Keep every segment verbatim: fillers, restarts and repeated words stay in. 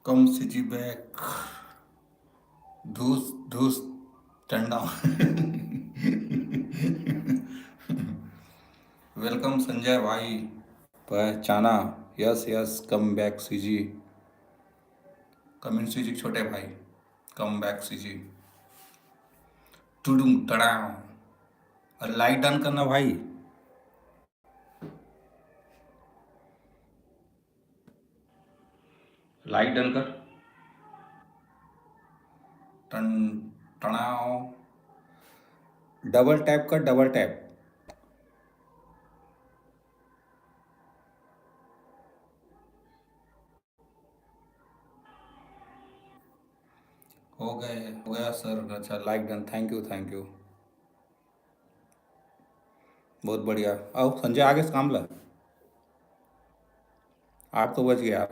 Come C G back. धूस धूस Tanda. Welcome Sanjay भाई। पहचाना। Yes, yes, come back C G। Coming C G छोटे भाई। Come back C G। टुडुम टड़ाम। और like done करना भाई। Like done कर। टन टनाओ। Double tap कर, double tap। हो गए, हो गया सर। अच्छा, like done। Thank you, thank you। बहुत बढ़िया। आओ संजय, आगे से काम ला। आठ तो बज गया।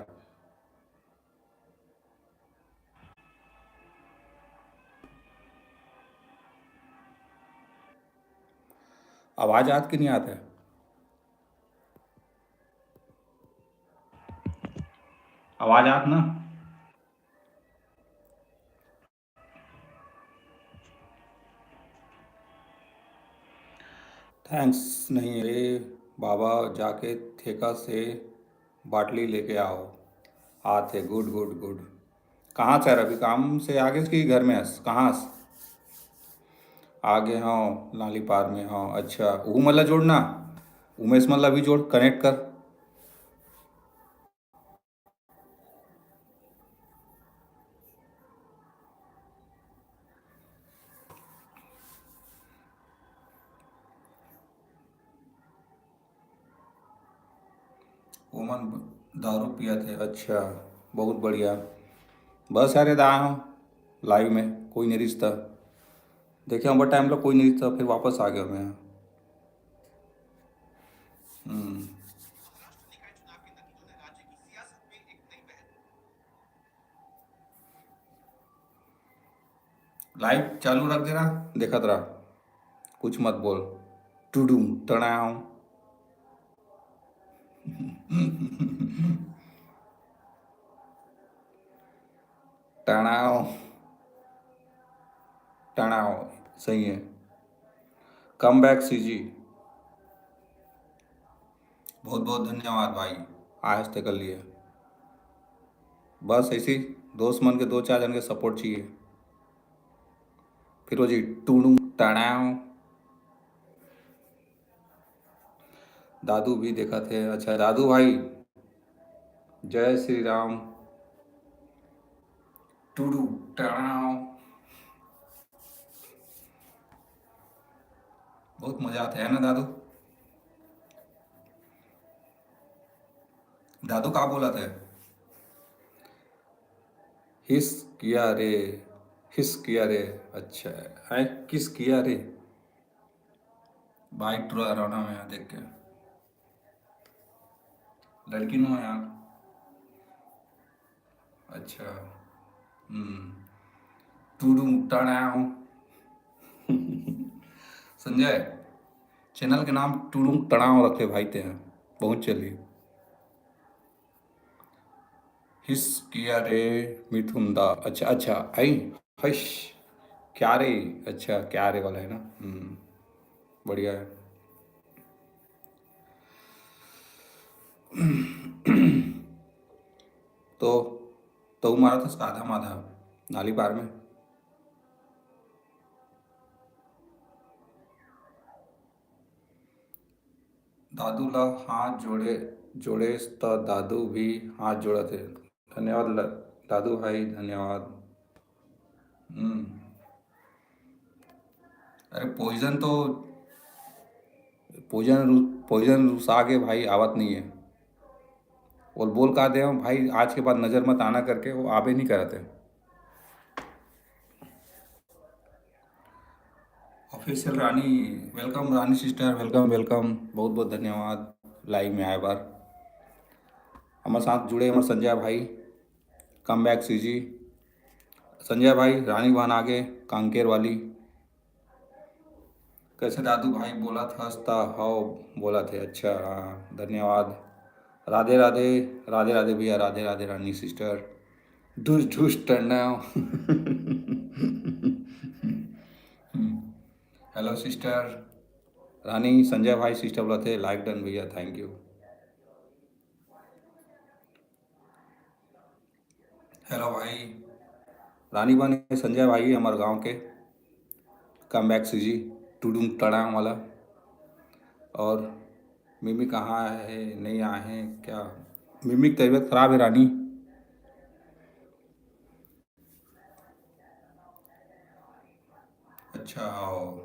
आवाज आत कि नहीं आत हे? आवाज आत ना? Thanks नहीं। अरे बाबा, जाके ठेका से बाटली लेके आओ। आत हे। Good, good, good। कहाँ से? अभी काम से आगे कि घर में हस? कहाँ हस? आगे हव, नाली पार में हव। अच्छा, उहू मन ला जोड़ना, उमेश मन ला भी जोड़, connect कर। ओमन दारू पियत हे। अच्छा, बहुत बढ़िया। बस यार, ये आए हव live में, कोई नहीं रिश्ता। देखे हम टाइम ला, कोई नहीं रिश्ता, फिर वापस आ गया मैं। हम्म। Live चालू रख दे रहा, देखत रहा, कुछ मत बोल। टुडुम टड़ाओ। टड़ाओ। टड़ाओ। सही है। Come back C G। बहुत बहुत धन्यवाद भाई, आयस ते कर लिए। बस ऐसी दोस्त मन के दो चार जन के support चाहिए। फिर वो जी टूडू टड़ाओ। दादू भी देखत हे। अच्छा दादू भाई, जय श्री राम। टूडू टड़ाओ। बहुत मजा आत हे ना दादू? दादू का बोलत हे? हिस किया रे, हिस किया रे। अच्छा, है किस किया रे? भाई टुरा रौना में देख के लड़की नो यार। अच्छा। हम्म। टूडू टड़ाओ। संजय, channel के नाम टूडू टड़ाओ रखे भाई ते हैं, बहुत चली। हिस किया रे मिथुन दा। अच्छा, अच्छा, आई। हश। क्या रे? अच्छा, क्या रे वाला है ना। हम्म। बढ़िया है। तो तो मारा था आधा माधा नाली पार में। दादू ला हाथ जोड़े, जोड़ेस त दादू भी हाथ जोड़त हे। धन्यवाद ल-, दादू भाई, धन्यवाद। हम्म। अरे, पॉइजन तो, पॉइजन रु-, पॉइजन रुसा के भाई आवत नहीं है। वो बोल का दे भाई, आज के बाद नजर मत आना करके, वो आबे नहीं करत है। ऑफिशियल रानी, वेलकम रानी सिस्टर, वेलकम, वेलकम, बहुत बहुत धन्यवाद लाइव में आए बार। हमारे साथ जुड़े हमारे संजय भाई, कम बैक सीजी। संजय भाई, रानी बहन आगे, कांकेर वाली। कैसे दादू भाई, बोलत हस त हव, बोलत हे। अच्छा, हाँ, धन्यवाद। राधे राधे, राधे राधे भैया, राधे राधे रानी सिस्टर। ढुस ढुस टंडा। हेलो सिस्टर रानी, संजय भाई सिस्टर बोलत हे, लाइक डन भैया, थैंक यू। हेलो भाई, रानी बने संजय भाई हमारे गांव के, कम बैक सीजी, टुडुम टड़ाम वाला। और मिमी कहाँ है, नहीं आए हैं क्या? मिमी की तबीयत खराब है रानी। अच्छा, आओ।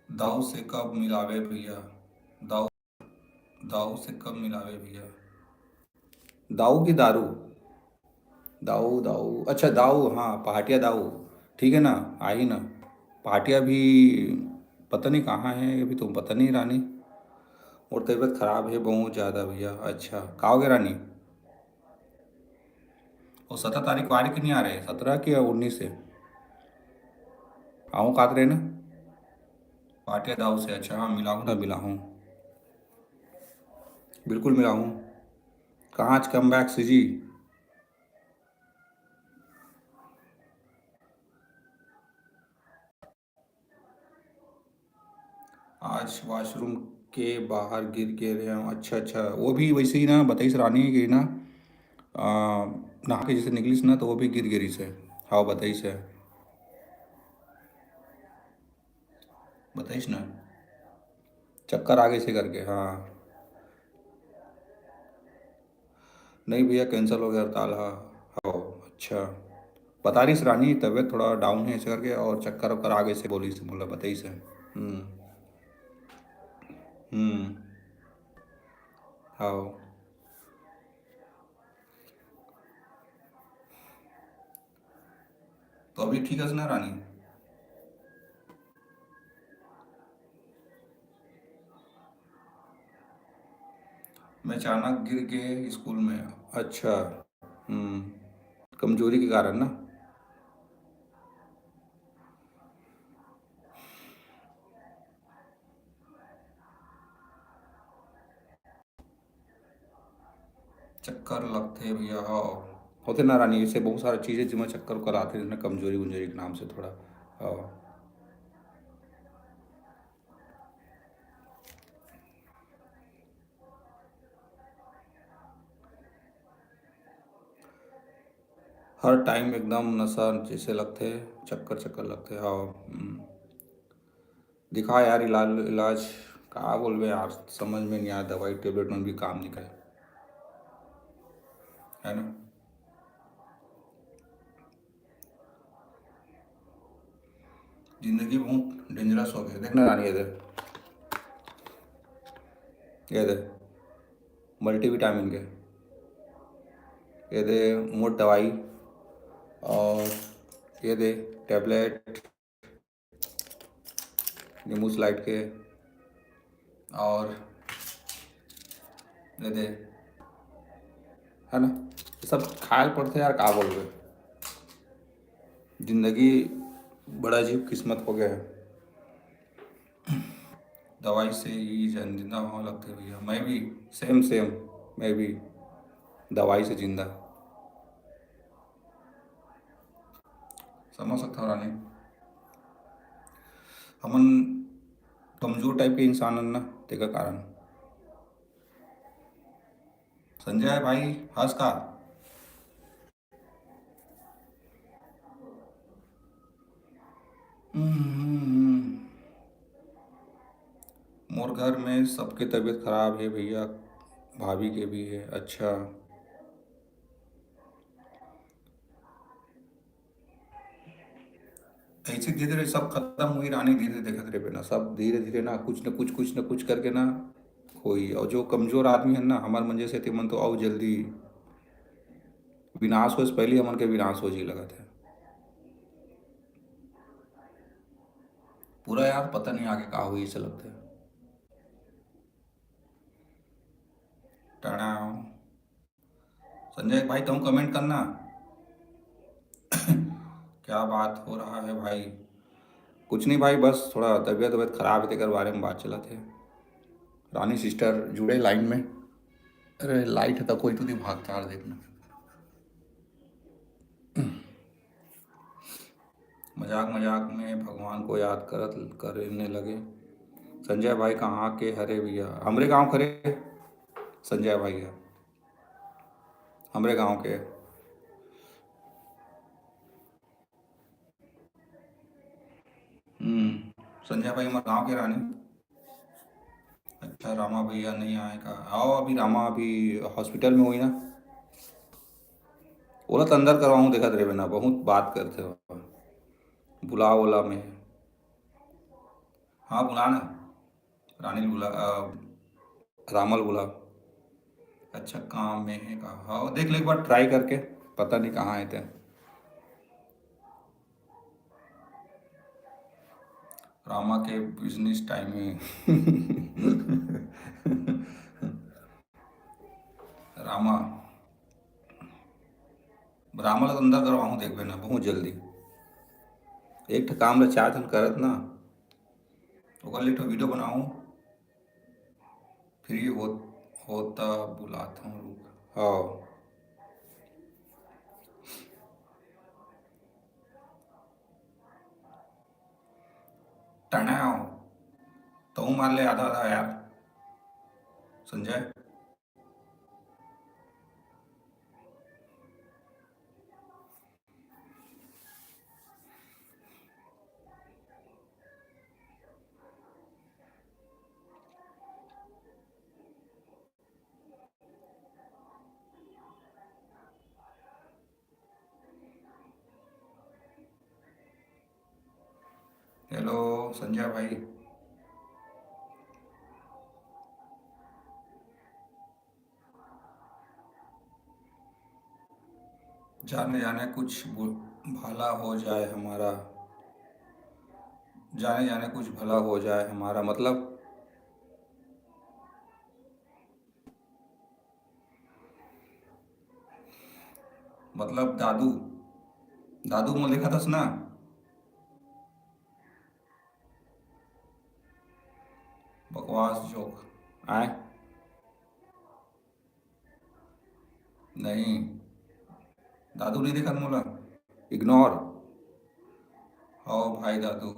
दाऊ से कब मिलावे भैया? दाऊ, दाऊ से कब मिलावे भैया? दाऊ की दारू? दाऊ, दाऊ, अच्छा दाऊ, हाँ, पहाटिया दाऊ, ठीक है ना, आई ना। पहाटिया भी पता नहीं कहाँ है, अभी तो पता नहीं रानी। और तबीयत खराब है बहुत ज़्यादा भैया। अच्छा, का हो गया रानी? और सत्रह तारीख को आ रहे कि नहीं आ रहे? सत्रह की या उन्नीस से? आऊँ कात रहे ना? पाटिया दाऊ से, अच्छा, हाँ, मिलाऊँ ना, मिलाऊँ, बिल्कुल मिलाऊँ। कहाँ आज कम बैक सीजी? आज वॉशरूम के बाहर गिर गे रहे हूँ। अच्छा, अच्छा, वो भी वैसे ही ना बताइस रानी कि ना, आ, नहा के जैसे निकलिस ना, तो वो भी गिर गे रहिस हे। हाँ, बताइस हे, बताइस ना, चक्कर आ गए से करके। हाँ, नहीं भैया, कैंसिल हो गया हड़ताल। हाँ, हाँ, अच्छा, बता रहिस रानी, तबीयत थोड़ा डाउन है ऐसे करके, और चक्कर वक्कर आ गए से बोलिस, बोला, बताइस हे। हम्म, हम्म, हाँ। तो अभी ठीक है ना रानी? मैं अचानक गिर के स्कूल में। अच्छा, हम्म, कमजोरी के कारण ना। चक्कर लगथे भैया, हाँ। होथे ना रानी, ऐसे बहुत सारा चीज़ें जिमा चक्कर उक्कर आथे ना, कमजोरी उमजोरी के नाम से थोड़ा। हाँ। हर टाइम एकदम नशा जैसे लगथे, चक्कर चक्कर लगथे। हाँ, हम्म। दिखा यार, इलाज, इलाज का बोलबे यार, समझ में नहीं आया, दवाई टेबलेट मन भी काम नहीं करे, है ना? जिंदगी बहुत डेंजरस हो गया। देखना रानी, ये दे, ये दे, मल्टीविटामिन के, ये दे मोट दवाई, और ये दे टैबलेट, नींबू स्लाइड के, और ये दे, है ना, ये सब खायल पड़थे यार, का बोलबे, जिंदगी बड़ा अजीब किस्मत हो गया है। दवाई से ही जिंदा होने लगते भैया। मैं भी सेम सेम, मैं भी दवाई से जिंदा। समझ सकता हूँ रानी, हमन कमजोर टाइप के इंसान हन ना, तेकर कारण। संजय भाई, हंस का? और घर में सबके तबीयत खराब हे भैया, भाभी के भी हे। अच्छा, ऐसे धीरे धीरे सब खत्म हुई रानी, धीरे धीरे देखत रहे ना, सब धीरे धीरे ना कुछ न कुछ, कुछ न कुछ करके ना होई। और जो कमजोर आदमी हे ना हमार मन जैसे, तेमन तो अउ जल्दी विनाश होए से पहले हमन के विनाश हो जी लगत हे पूरा। यार पता नहीं आगे का होई, ऐसे लगत हे। टड़ाव। संजय भाई, तुम कमेंट करना। क्या बात हो रहा है भाई? कुछ नहीं भाई, बस थोड़ा तबीयत, तबीयत खराब हे, तेकर बारे में बात चलत हे। रानी सिस्टर जुड़े लाइन में। अरे लाइट हे तो कोई तो नहीं भागता यार, देखना। मजाक मजाक में भगवान को याद करत करने लगे। संजय भाई कहाँ के हरे भैया? हमरे गांव के हरे संजय भाई हे, हमरे गांव के। हम्म, संजय भाई हमर गांव के रानी। अच्छा, रामा भैया नहीं आए का? आओ, अभी रामा अभी हॉस्पिटल में होई ना, ओला तो अंदर करवाऊँ, देखत रहे ना, बहुत बात करते हो, बुला ओला में। हाँ, बुला ना, रानी बुला, अ, रामल बुला। अच्छा, काम में हे का? हाँ, देख ले एक बार ट्राई करके, पता नहीं कहाँ हे ते। रामा के बिजनेस टाइम में। रामा, रामा ला अंदर करवाहूँ, देखबे ना, बहुत जल्दी। एक ठो काम ला चार झन करत ना, ओकर ले एक ठो वीडियो बनाहूँ, फ्री हो, होता बुलात हूँ, रुक। हाँ। टनाव। तहूँ मार ले आधा आधा यार, संजय। हेलो संजय भाई। जाने जाने कुछ भला हो जाए हमारा, जाने जाने कुछ भला हो जाए हमारा, मतलब? मतलब दादू, दादू मोला देखत हस ना? बकवास जोक। आय? नहीं, दादू नहीं देखत मोला। इग्नोर। हव भाई दादू।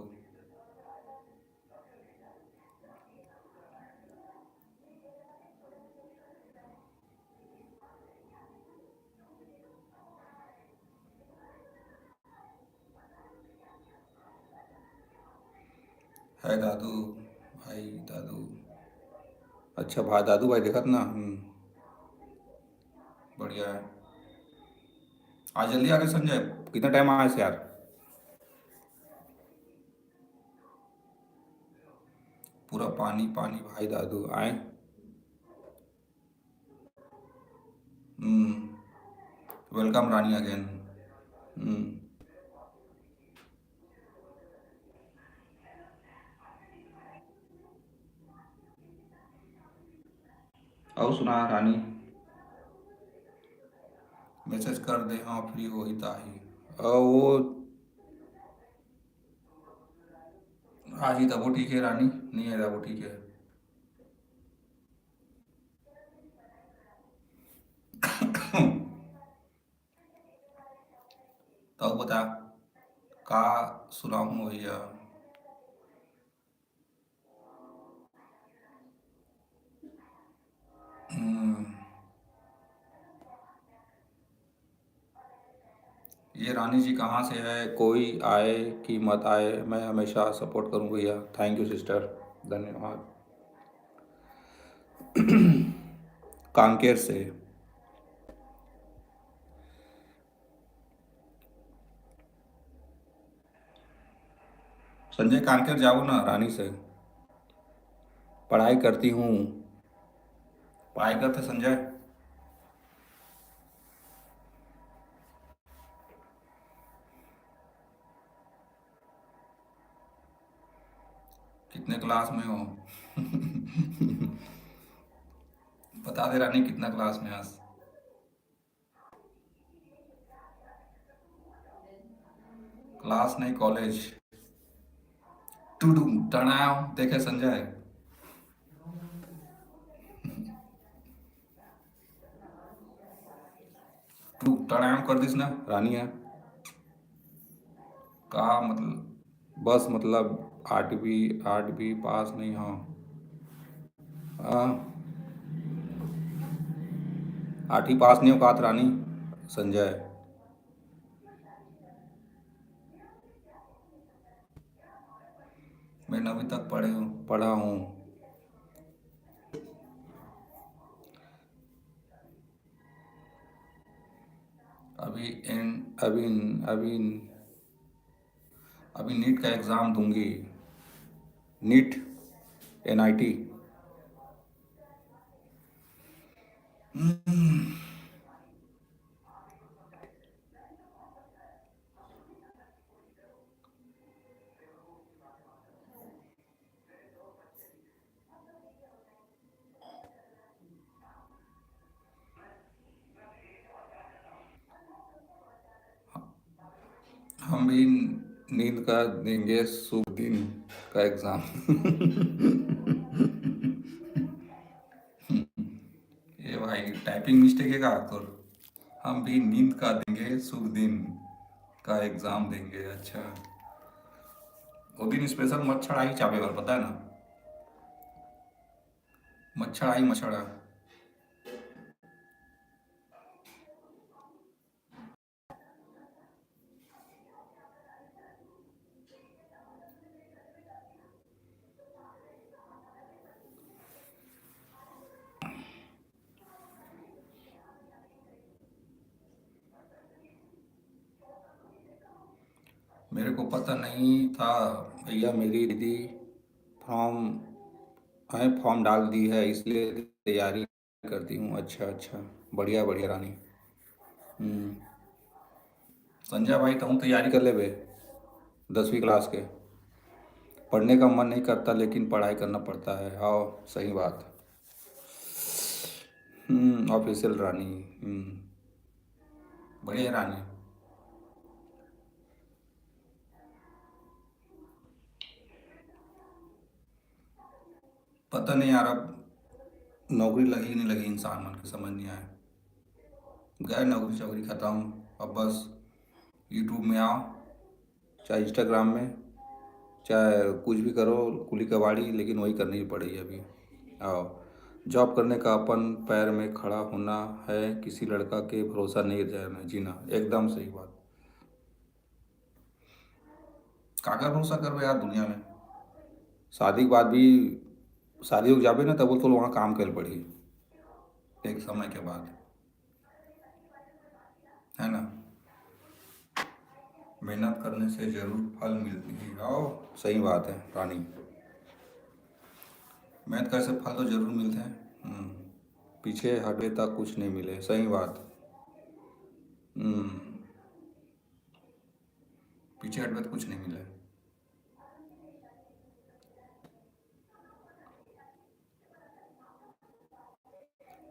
है दादू, भाई दादू। अच्छा भाई, दादू भाई देखत ना। हम्म, बढ़िया है। आज जल्दी आ गए संजय, कितना टाइम आए से यार? पूरा पानी पानी भाई दादू आए। हम्म, वेलकम रानी अगेन। हम्म। अउ सुना रानी? मैसेज कर दे, हाँ, फ्री होही ताही। अ, वो आज ही तबो ठीक है रानी, नहीं है तबो ठीक है। तब बता, का सुनाहूँ भैया? हम्म। ये रानी जी कहाँ से है? कोई आए कि मत आए, मैं हमेशा सपोर्ट करूँ भैया। थैंक यू सिस्टर, धन्यवाद। कांकेर से। संजय, कांकेर जाओ ना रानी से। पढ़ाई करती हूँ। पढ़ाई करते संजय। कितने क्लास में हो? बता दे रानी, कितना क्लास में आज? क्लास नहीं, कॉलेज। टुडुम टणाव, देखे संजय? टू टणाव कर दिस ना रानी है। का मतलब? बस मतलब आठवीं, आठवीं पास नहीं हो। हाँ। आठवीं पास नहीं हो कात रानी। संजय, मैं नवीं तक पढ़े हूँ, पढ़ा हूँ। अभी एन अभी अभी अभी नीट का एग्ज़ाम दूंगी। NEET, N I T. हम भी नींद का देंगे शुभ दिन का एग्जाम। ये भाई, टाइपिंग मिस्टेक है का तोर? हम भी नींद का देंगे शुभ दिन का एग्जाम देंगे। अच्छा, वो दिन स्पेशल मच्छर आई चाबे बर, पता है ना? मच्छर आई, मच्छर आ। मेरे को पता नहीं था भैया, मेरी दीदी फॉर्म, है, फॉर्म डाल दी है, इसलिए तैयारी करती हूँ। अच्छा, अच्छा, बढ़िया, बढ़िया रानी। हम्म। संजय भाई, तहूँ तैयारी कर लेबे दसवीं क्लास के। पढ़ने का मन नहीं करता, लेकिन पढ़ाई करना पड़ता है। हाँ, सही बात। हम्म, ऑफिशियल रानी। हम्म, बढ़िया रानी। पता नहीं यार, अब नौकरी लगी कि नहीं लगी, इंसान मन के समझ नहीं आए। गए नौकरी चौकरी खत्म, अब बस YouTube में आओ, चाहे Instagram में, चाहे कुछ भी करो, कुली कबाड़ी, लेकिन वही करनी पड़ेगी अभी। आओ, जॉब करने का अपन पैर में खड़ा होना है, किसी लड़का के भरोसा नहीं रहना, जीना। एकदम सही बात। काकर भरोसा करबे यार दुनिया में? शादी के बाद भी, शादी हो जाबे ना, तब तो वहाँ काम करे पड़ही एक समय के बाद, है ना? मेहनत करने से जरूर फल मिलती है। आओ, सही बात है रानी, मेहनत करे से फल तो जरूर मिलते हैं। हम्म, पीछे हटबे तक कुछ नहीं मिले, सही बात। हम्म, पीछे हटबे तो कुछ नहीं मिले।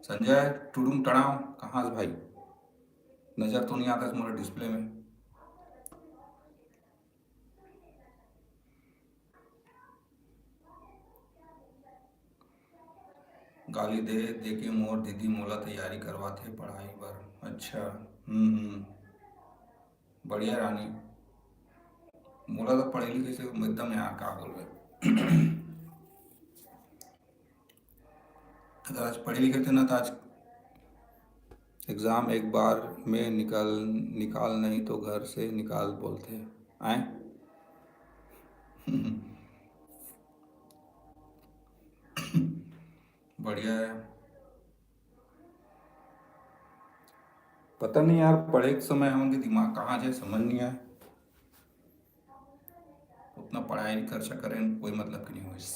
संजय टुडुम टड़ाव, कहाँ से भाई? नजर तो नहीं आता मोला डिस्प्ले में। गाली दे दे के मोर दीदी मोला तैयारी करवाथे पढ़ाई बर। अच्छा, हम्म हम्म, बढ़िया रानी। मोला तो पढ़े लिखे से एकदम यार, का बोलबे। अगर आज पढ़े लिखे थे ना, तो आज एग्जाम एक बार में निकाल निकाल नहीं तो घर से निकाल बोलते आए। बढ़िया है। पता नहीं यार, पढ़े के समय हमन के दिमाग कहाँ जाए, समझ नहीं आए। उतना पढ़ाई कर सकरेन, कोई मतलब के नहीं होइस।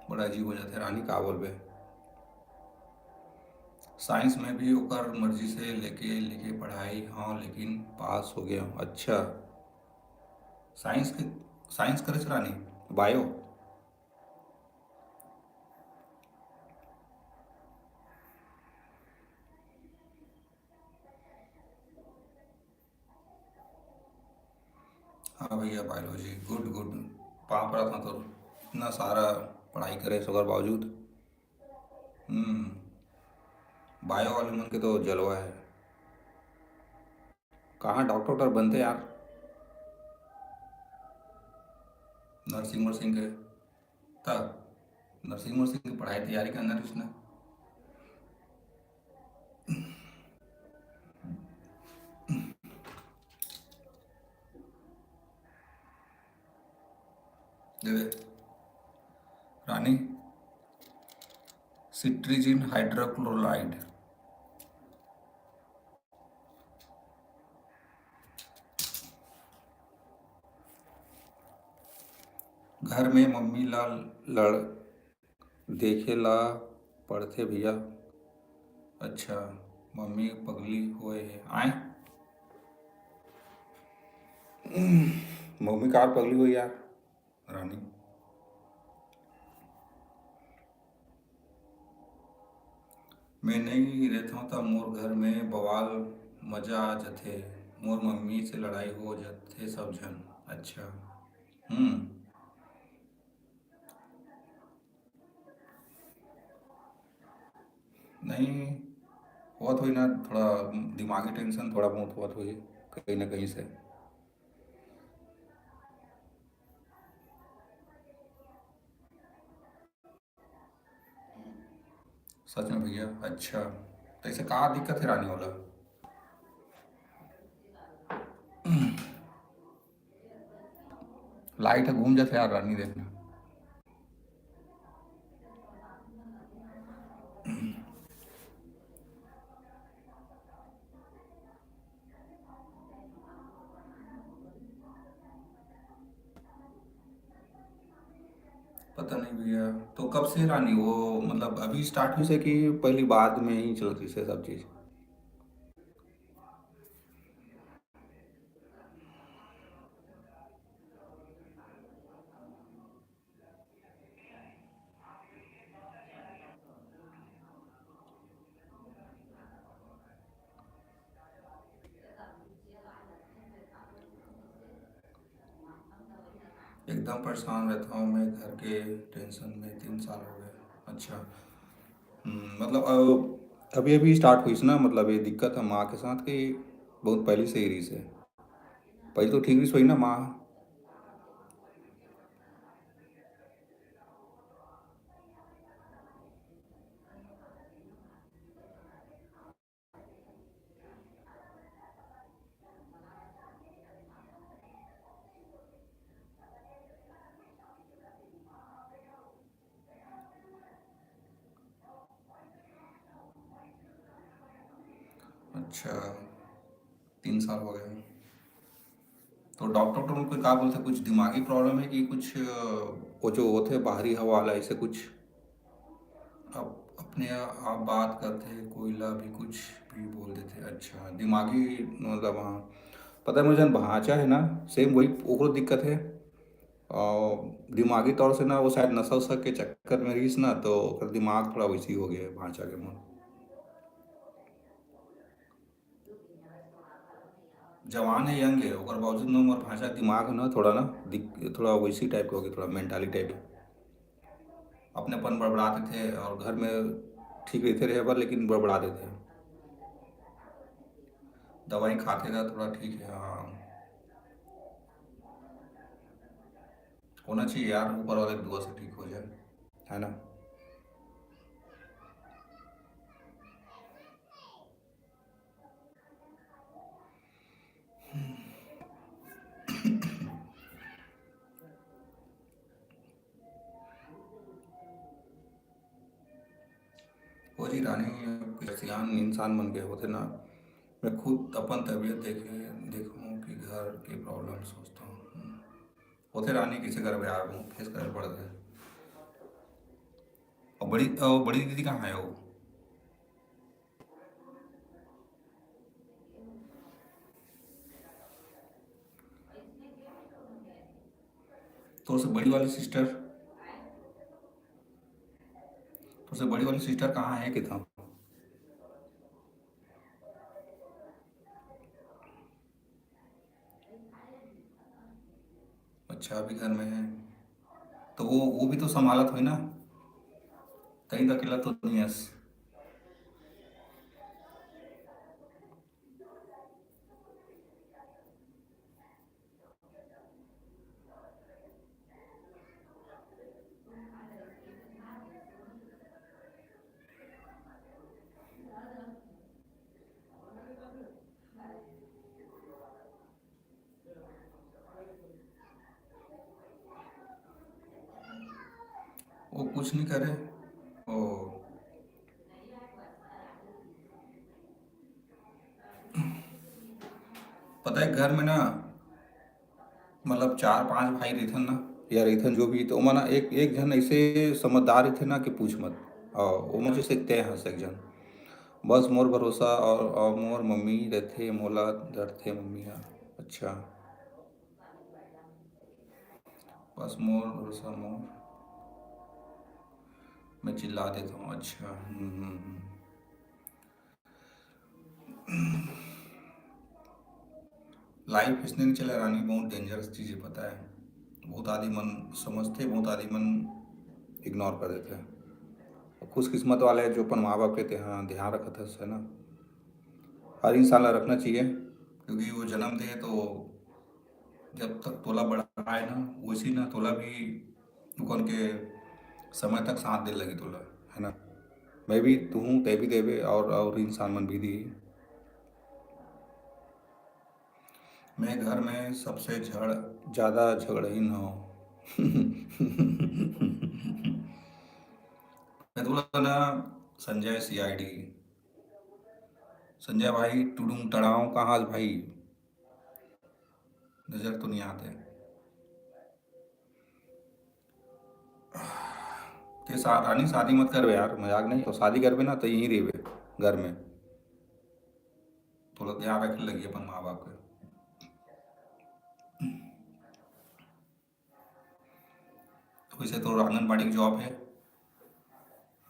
बड़ा अजीब हो जाथे रानी, का बोलबे। साइंस में भी ओकर मर्जी से लेके लेके पढ़ाई, हाँ, लेकिन पास हो गया। अच्छा, साइंस के, साइंस करे से रानी, बायो। हाँ भैया, बायोलॉजी, गुड गुड। पाँव परत हँव तोर, इतना सारा पढ़ाई करे से ओकर बावजूद। हम्म, बायो वाले मन के तो जलवा है। कहाँ डॉक्टर डॉक्टर बनथे यार, नर्सिंग वर्सिंग के, त नर्सिंग वर्सिंग के पढ़ाई तैयारी करना रहिस ना। देवे रानी, सिट्रीजिन हाइड्रोक्लोराइड। घर में मम्मी ला लड़ देखे ला पड़थे भैया। अच्छा, मम्मी पगली होए हे आय। मम्मी कार पगली होए यार रानी। मैं नई रहता हूँ त मोर घर में बवाल मजा आ जथे। मोर मम्मी से लड़ाई हो जथे सब झन। अच्छा। हम्म। नहीं, होत होई ना, थोड़ा दिमागी टेंशन थोड़ा बहुत होत होई कहीं ना कहीं से। सच में भैया। अच्छा, तो इसे का दिक्कत है रानी वाला? लाइट ह घूम जाथे यार रानी, देखना। पता नहीं भैया, तो कब से रानी वो, मतलब, अभी स्टार्ट हुई से कि पहली बाद में ही चलत रहिसे सब चीज? एकदम परेशान रहता हूँ मैं, घर के टेंशन में तीन साल हो गए। अच्छा। हम्म, मतलब, अब अभी अभी स्टार्ट हुई ना, मतलब, ये दिक्कत है माँ के साथ कि बहुत पहले से ही रही से। पहले तो ठीक भी सोई ना माँ। अच्छा, तीन साल हो गए। तो डॉक्टर, डॉक्टर उनको का बोलते, कुछ दिमागी प्रॉब्लम है कि कुछ, अ, वो जो होते हैं बाहरी हवा वाला, ऐसे कुछ? अब अपने आप बात करते हैं, कोयला भी कुछ भी बोल देते हैं। अच्छा, दिमागी, मतलब, हाँ, पता है, मुझे जन भांचा है ना, सेम वही ओकरो दिक्कत है। और दिमागी तौर से ना, वो शायद नशा वशा के चक्कर में रहीस ना, तो ओकर दिमाग थोड़ा वैसे ही हो गया है, भांचा के मन। जवान है, यंग है, ओकर बावजूद ना मोर भांचा दिमाग है ना, थोड़ा ना दिक-, थोड़ा वैसी टाइप के हो गए, थोड़ा मेंटाली टाइप। अपने अपन बड़बड़ा देथे और घर में ठीक रहते रहे बर, लेकिन बड़बड़ा देथे। दवाई खाते रहा, थोड़ा ठीक है। हाँ, होना चाहिए यार, ऊपर वाले की दुआ से ठीक हो जाए, है ना? जी रानी, अब सियान इंसान मन के होथे ना, मैं खुद अपन तबीयत देखे, देखहूँ कि घर के problem सोचता हूँ। हम्म। होथे रानी, किसे करबे यार, वो face करे पड़थे। और बड़ी, और बड़ी दीदी कहाँ है वो? तोर से बड़ी वाली sister, तोर से बड़ी वाली sister कहाँ है कितना? अच्छा, अभी घर में है, तो वो, वो भी तो संभालत होई ना, कहीं तो अकेला तो नहीं है। वो कुछ नहीं करे। ओ, पता है, घर में ना, मतलब, चार पांच भाई रहिथन ना, या रहिथन जो भी, तो ओमा ना एक, एक झन ऐसे समझदार रहिथे ना कि पूछ मत। और ओमा जैसे तय हस एक झन, बस मोर भरोसा और, और मोर मम्मी रहिथे, मोला डरथे मम्मी हा। अच्छा, बस मोर भरोसा मोर, मैं चिल्ला देता हूँ। अच्छा, हम्म, हम्म, हम्म। Life इसने नहीं चले रानी, बहुत dangerous चीज़ है, पता है। बहुत आदमी मन समझते, बहुत आदमी मन ignore कर देते हैं। खुशकिस्मत वाले हैं जो अपन माँ बाप के ध्यान, ध्यान रखत है, है ना। हर इंसान ला रखना चाहिए, क्योंकि वो जन्म दे तो जब तक तोला बढ़ाए ना, वैसे ही ना तोला भी उकन के समय तक साथ दे लगी तोला, है ना। मैं भी तू हूँ, तै भी देवे और, और इंसान मन भी दी। मैं घर में सबसे झड़, ज़्यादा झगड़हीन हूँ। मैं तोला ना Sanjay C I D, Sanjay भाई टुडुम टड़ाव कहाँ भाई? नजर तो नहीं आते। ते सा-, रानी शादी मत करबे यार, मजाक नहीं। तो शादी करबे ना तो यहीं रहबे घर में, थोड़ा ध्यान रखे लगी अपन माँ बाप के। वैसे तो आंगनबाड़ी की job है,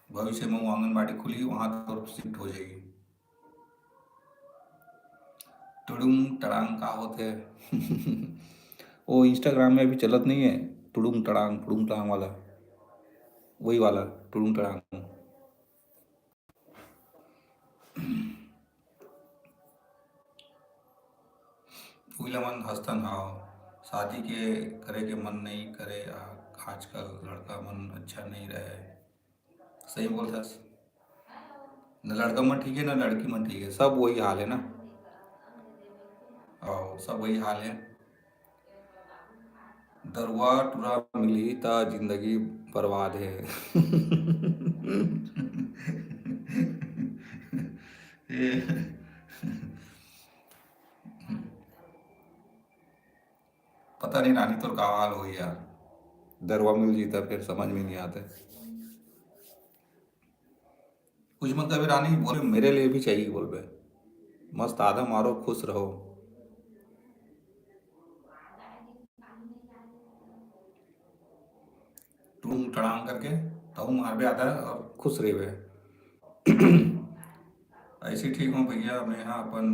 भविष्य में वो आंगनबाड़ी खुली, वहाँ तो shift हो जाएगी। टुडुम टड़ांग का होथे? वो Instagram में अभी चलत नहीं है, टुडुम टड़ांग, टुडुम टड़ांग वाला, वही वाला टुडुम टड़ांग। उइला मन हंसतन हाव, शादी के करे के मन नहीं करे, आ-, आजकल लड़का मन अच्छा नहीं रहे। सही बोलथस। न लड़का मन ठीक है, न लड़की मन ठीक है, सब वही हाल है ना। और सब वही हाल है। दरुआ टुरा मिलही त जिंदगी बर्बाद है। ये पता नहीं रानी तोर का हाल होही यार, दरुआ मिल जीता फिर समझ में नहीं आते। कुछ मत कभी रानी, बोले मेरे लिए भी चाहिए बोलबे। मस्त आधा मारो, खुश रहो। टूंग टड़ांग करके तहु मारबे आधा और खुश रहबे। ऐसे ठीक हूँ भैया, मैं यहाँ अपन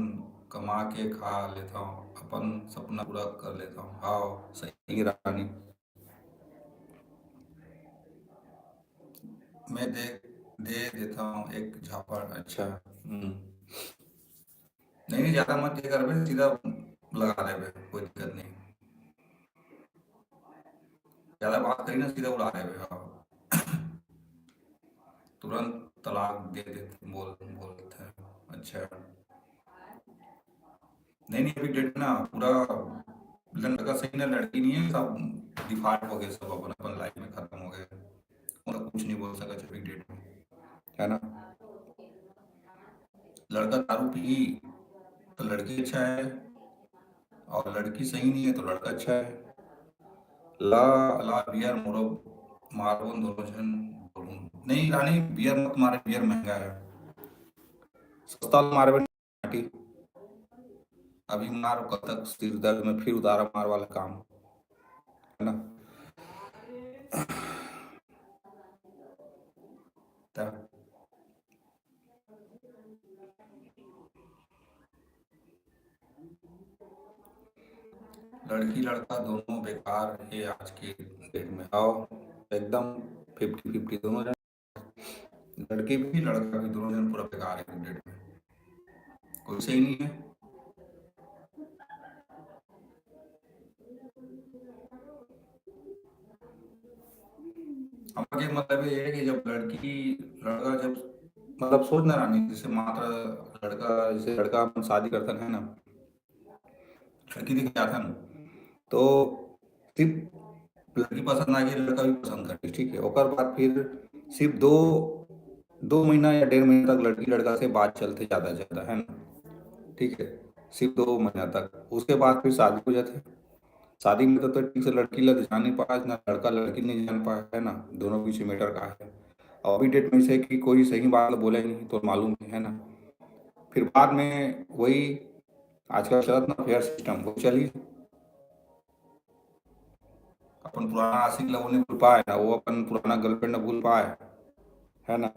कमा के खा लेता हूँ, अपन सपना पूरा कर लेता हूँ। हाँ सही रानी, मैं दे दे देता हूँ एक झापड़। अच्छा, हम्म। नहीं नहीं, ज्यादा मत ये करबे, सीधा लगा देबे, कोई दिक्कत नहीं। ज्यादा बात करी ना, सीधा उड़ा देबे। हाँ। तुरंत तलाक दे देते बोल बोलते हैं। अच्छा, नहीं नहीं, अभी डेट ना पूरा लड़का सही ना लड़की नहीं है, सब डिफॉल्ट हो गए, सब अपन अपन लाइफ में खत्म हो गए, मतलब कुछ नहीं बोल सका अभी डेट में, है ना। लड़का दारू पी तो लड़की अच्छा है, और लड़की सही नहीं है तो लड़का अच्छा है। ला ला बियर मोरो मारबो दोनों जन। नहीं रानी, बियर मत मारे, बियर महंगा है, सस्ता मारबे माटी। अभी मार, कब तक सिर दर्द में फिर उतारा मार वाला काम, है ना? तब लड़की लड़का दोनों बेकार है आज के डेट में। आओ, एकदम फिफ्टी फिफ्टी दोनों जन, लड़की भी लड़का भी, दोनों जन पूरा बेकार है डेट में, कोई सही नहीं है। हमारा के मतलब ये है कि जब लड़की लड़का जब मतलब सोच ना रानी, जैसे मात्र लड़का, जैसे लड़का अपन शादी करता है ना, लड़की देखे जाता ना, तो सिर्फ लड़की पसंद आ गई, लड़का भी पसंद कर ली, ठीक है। ओकर बाद फिर सिर्फ दो दो महीना या डेढ़ महीना तक लड़की लड़का से बात चलते ज़्यादा से ज़्यादा, है ना, ठीक है, सिर्फ दो महीना तक। उसके बाद फिर शादी हो जाते हैं। शादी में तो, तो ठीक से लड़की ला जान नहीं पाए ना, लड़का लड़की नहीं जान पाए, है ना, दोनों बीच में मैटर का है। और अभी डेट में से कि कोई सही बात बोले नहीं तो मालूम नहीं, है ना। फिर बाद में वही आजकल चलत ना फेयर सिस्टम, वो चली। अपन पुराना आशिक ला वो नहीं भूल पाए ना, वो अपन पुराना गर्लफ्रेंड ना भूल पाए, है ना।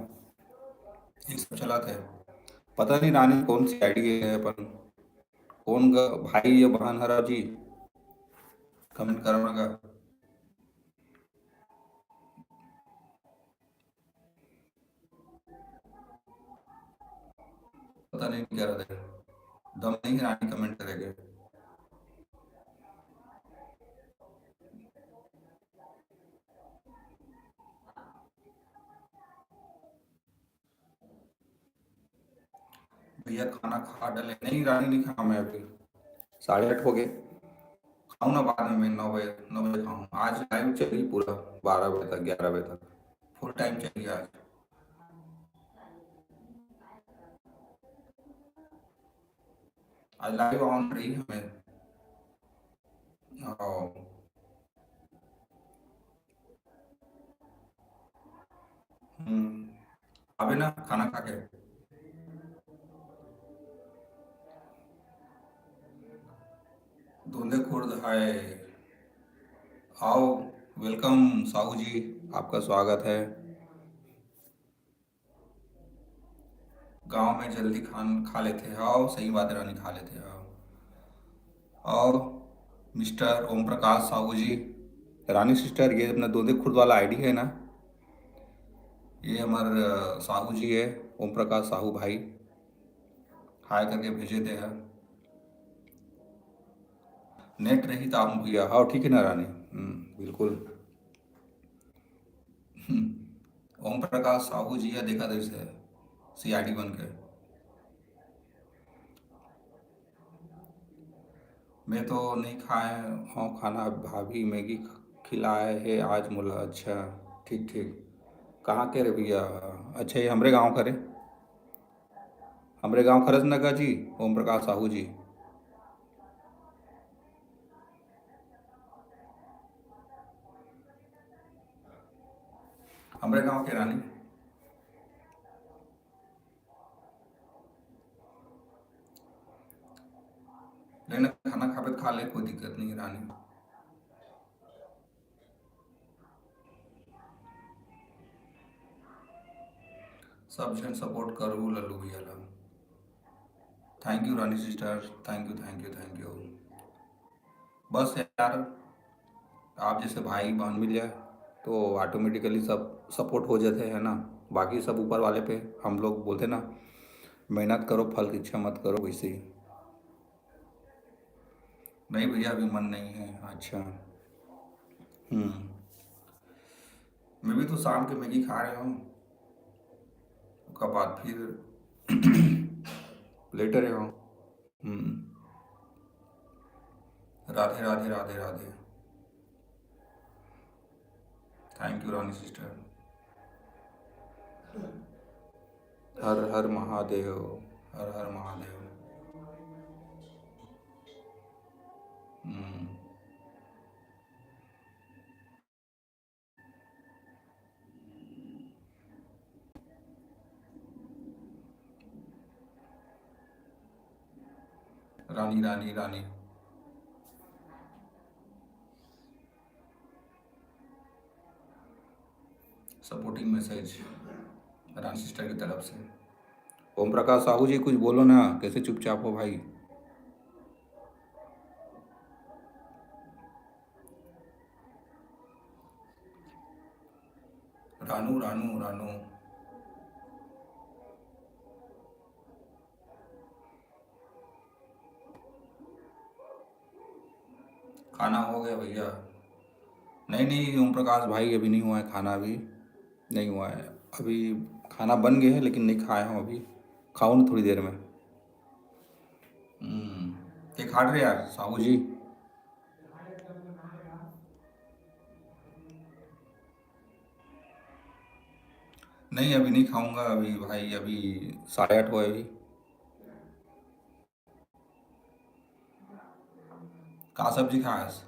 ये सब चलत है। पता नहीं रानी कौन सी आईडी है अपन, कौन ग-, भाई या बहन हरा जी, कमेंट करना का। पता नहीं क्या रहता है, दम नहीं है रानी कमेंट करेंगे। भैया खाना खा डले? नहीं रानी, नहीं खाऊँ मैं अभी, साढ़े आठ हो गए। खाऊँ ना बाद में, मैं नौ बजे, नौ बजे खाऊँ। आज लाइव चली पूरा बारह बजे तक, ग्यारह बजे तक, फुल टाइम चली आज। आज लाइव ऑन रही हमें। ओ। हम्म, अबे ना खाना खा के। धुंधे खुर्द हाय, आओ, वेलकम साहू जी, आपका स्वागत है। गांव में जल्दी खान खा लेते हैं, आओ, सही बात है रानी, खा लेते हैं, आओ। और मिस्टर ओम प्रकाश साहू जी, रानी सिस्टर, ये अपना धुंधे खुर्द वाला आईडी है ना, ये हमारे, अ, साहू जी है, ओम प्रकाश साहू भाई, हाय करके भेजे थे हैं। नेट रही तो आप भैया, हाँ ठीक है ना रानी, हम्म, बिल्कुल। हम्म, ओम प्रकाश साहू जी या देखा दे से सीआईडी बन के। मैं तो नहीं खाए हूँ खाना, भाभी मैगी ख-, खिलाए है आज मोला। अच्छा, ठीक ठीक। कहाँ के रे भैया? अच्छा, ये हमरे गांव का रे, हमरे गांव खरच नगर जी, ओम प्रकाश साहू जी। हमरे गांव के रानी। लेकिन खाना खाबे त खा ले, कोई दिक्कत नहीं रानी। सब झन सपोर्ट करू लल्लू भैया ला। Thank you Rani sister, thank you, thank you, thank you. बस यार, आप जैसे भाई बहन मिल जाए तो ऑटोमेटिकली सब सपोर्ट हो जाते हैं ना। बाकी सब ऊपर वाले पे, हम लोग बोलते ना, मेहनत करो फल की इच्छा मत करो, वैसे ही। नहीं भैया, अभी मन नहीं है। अच्छा, हम्म, मैं भी तो शाम के मैगी खा रहे हूँ, उसके बाद फिर लेटे रहे हूँ। हम्म। Radhe Radhe Radhe Radhe. Thank you Rani sister. हर हर महादेव। हर हर महादेव। हम्म। Rani, Rani, Rani. Supporting message Rani sister की तरफ से। ओम प्रकाश साहू जी, कुछ बोलो ना, कैसे चुपचाप हो भाई? रानू, रानू, रानू। खाना हो गया भैया? नहीं, नहीं, ओम प्रकाश भाई, अभी नहीं हुआ है खाना, अभी नहीं हुआ है। अभी खाना बन गया है, लेकिन नहीं खाए हम अभी, खाऊँ थोड़ी देर में। हम्म, ये खा रहे यार साहू जी। नहीं, अभी नहीं खाऊंगा अभी भाई, अभी साढ़े आठ हुआ है अभी। का सब्जी खास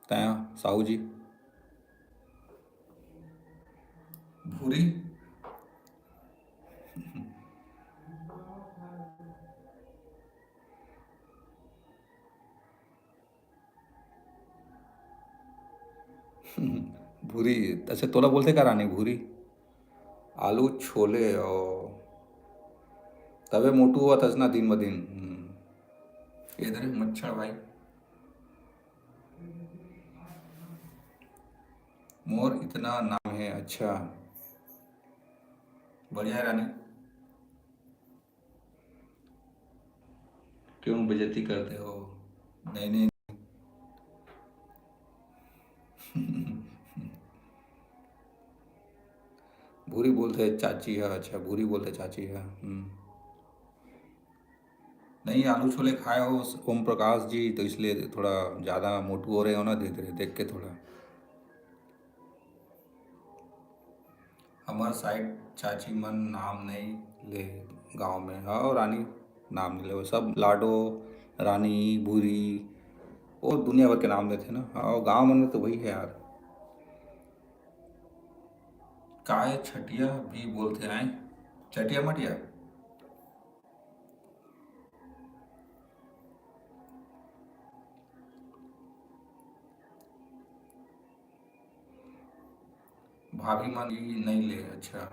तैं साहू जी? भूरी। भूरी, अच्छा, तोला बोलथे का रानी भूरी? आलू छोले, ओ, तबे मोटू होवत हस ना दिन ब दिन। हम्म। ये दे रे मच्छर भाई। मोर इतना नाम है, अच्छा। बढ़िया है रानी। क्यों बेइज्जती करते हो? नहीं, नहीं। भूरी बोलते चाची है, अच्छा, भूरी बोलते चाची है। हम्म। नहीं, आलू छोले खाए हो ओम प्रकाश जी, तो इसलिए थोड़ा ज़्यादा मोटू हो रहे हो ना, देख रहे, देख के थोड़ा। हमर साइड चाची मन नाम नहीं ले गाँव में। हाँ रानी, नाम नहीं ले, वो सब लाडो, रानी, भूरी, वो दुनिया भर के नाम लेथे ना। हाँ, गाँव मन में तो वही है यार। काय छटिया भी बोलथे आए, चटिया मटिया। भाभी मन भी नहीं ले, अच्छा।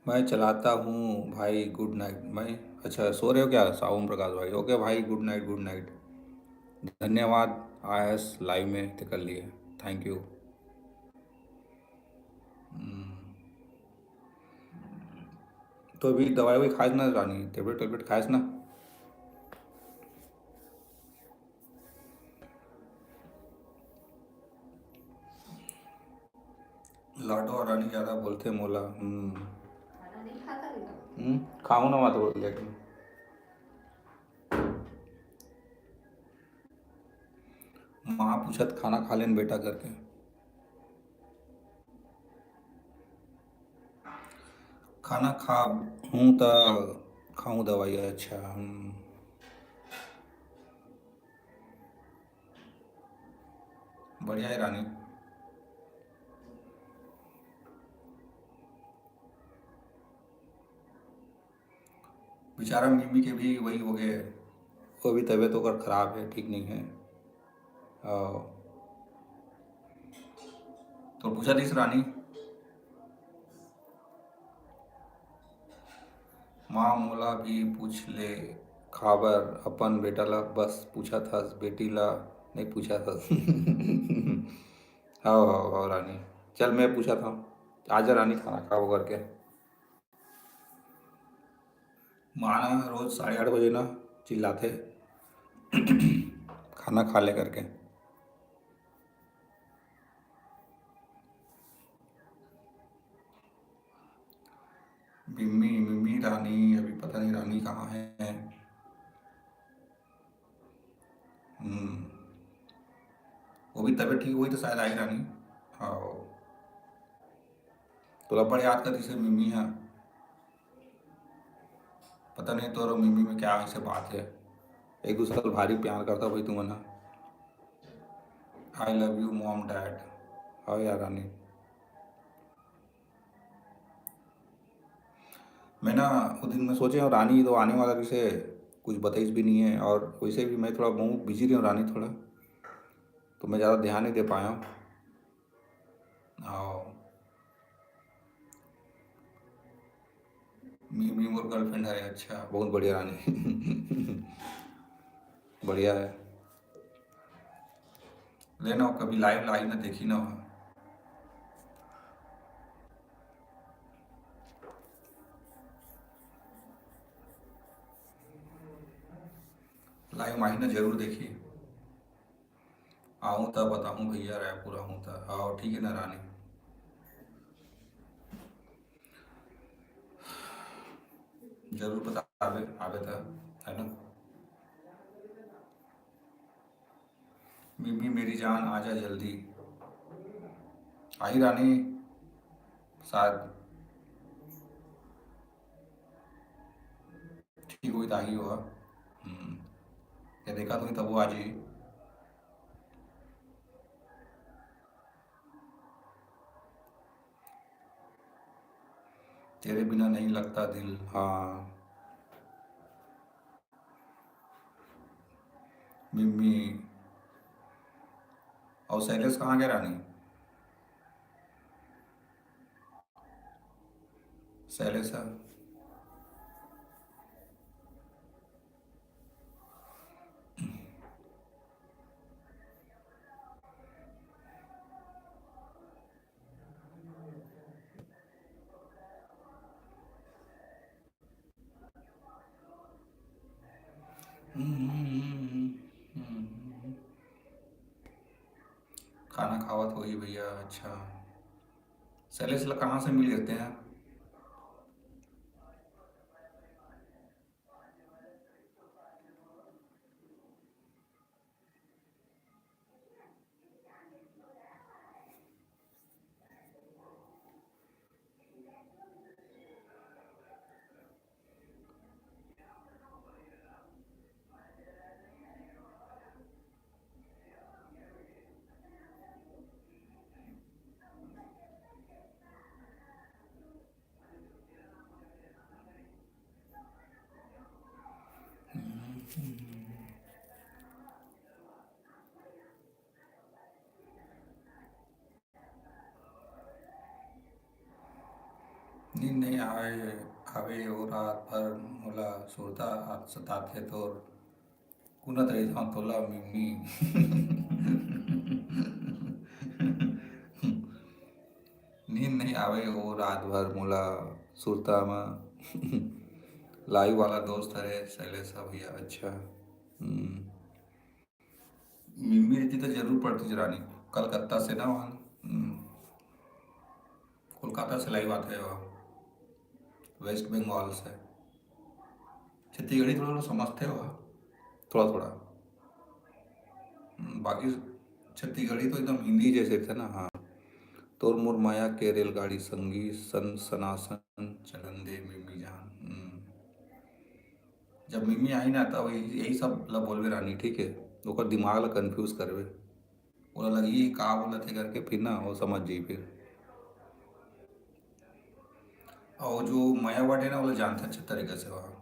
मैं चलाता हूँ भाई, गुड नाइट। मैं, अच्छा, सो रहे हो क्या साहू ओम प्रकाश भाई? ओके भाई, गुड नाइट, गुड नाइट। धन्यवाद, आयस लाइव में ते कर लिए, थैंक यू। हम्म। तो अभी दवाई ववाई खाएस ना रानी, टेबलेट टेबलेट खाएस ना। लाडो और रानी ज्यादा बोलथे मोला। हम्म। खाना नहीं खाता बेटा? हम्म, खाऊं ना मैं तो लेकिन। माँ पूछत खाना खा लेन बेटा करके। खाना खा हूँ त खाऊं दवाई। अच्छा, हम्म। बढ़िया है रानी। बेचारा मिमी के भी वही हो गए, वो भी तबीयत ओकर खराब है, ठीक नहीं है। और तो पूछा दिस रानी, माँ मोला भी पूछ ले, खाबर अपन बेटा ला बस पूछत हस, बेटी ला नहीं पूछत हस। हाव, हाव, हाव रानी, चल मैं पूछत हूँ, आजा रानी खाना खाबो करके। माँ ना रोज साढ़े आठ बजे ना चिल्लाथे, खाना खा ले करके। मिम्मी, मिम्मी रानी, अभी पता नहीं रानी कहाँ है। हम्म, वो भी तबीयत ठीक हुई तो शायद आई रानी। हाँ, तोला बड़ याद करती से मिम्मी है। पता नहीं तोर मिम्मी में क्या ऐसे बात है, एक दूसरा ल भारी प्यार करता भाई तुमन ह। I love you mom dad। हाँ यार रानी, मैं ना वो दिन मैं सोचे हूँ रानी तो आने वाला, किसे कुछ बताइस भी नहीं है, और वैसे भी मैं थोड़ा बहुत बिजी रही हूँ रानी थोड़ा, तो मैं ज़्यादा ध्यान नहीं दे पाया हूँ। और मिमी मोर गर्लफ्रेंड है। अच्छा, बहुत बढ़िया रानी। बढ़िया है। लेना हो कभी लाइव, लाइव ना देखी ना हो। लाइव माही ना जरूर देखी। आऊँ त बताऊँ भैया, रायपुर आऊँ त। आओ, ठीक है ना रानी, जरूर बताबे, आबे त, है ना? मिमी मेरी जान, आजा जल्दी। आई रानी, शायद ठीक होई त आही हो। हम्म, ये देखा तो तब वो आ जी। तेरे बिना नहीं लगता दिल। हाँ मिम्मी। और शैलेश कहाँ गए रानी? शैलेश है। हम्म, हम्म, हम्म, हम्म, हम्म, हम्म। खाना खावत होही भैया। अच्छा, शैलेश ला कहाँ से मिल लेते हैं? नींद नहीं आवे, आवे ओ रात भर मोला सुरता सताथे तोर। कुनत रहिथंव तोला मिम्मी। नींद नहीं आवे ओ रात भर मोला सुरता म। लाइव वाला दोस्त हरे शैलेश भैया। अच्छा। हम्म। मिम्मी रहती तो जरूर पढ़ती रानी। कलकत्ता से ना वहाँ, हम्म, कोलकाता से लाइव आते हैं वहाँ, वेस्ट बंगाल से। छत्तीसगढ़ी थोड़ा थोड़ा समझते हो, थोड़ा थोड़ा। हम्म, बाकी छत्तीसगढ़ी तो एकदम हिंदी जैसे थे ना। हाँ, तोर मोर माया के रेलगाड़ी संगी सन सनासन चलन दे मिम्मी जान। हम्म। जब मिम्मी आई ना, तब यही, यही सब ला बोलबे रानी, ठीक है? ओकर दिमाग ला कंफ्यूज करबे, ओला लगही का बोलत हे करके, फिर ना वो समझ जाई फिर। और जो मया वर्ड है ना, ओला जानथे अच्छा तरीका से वहाँ।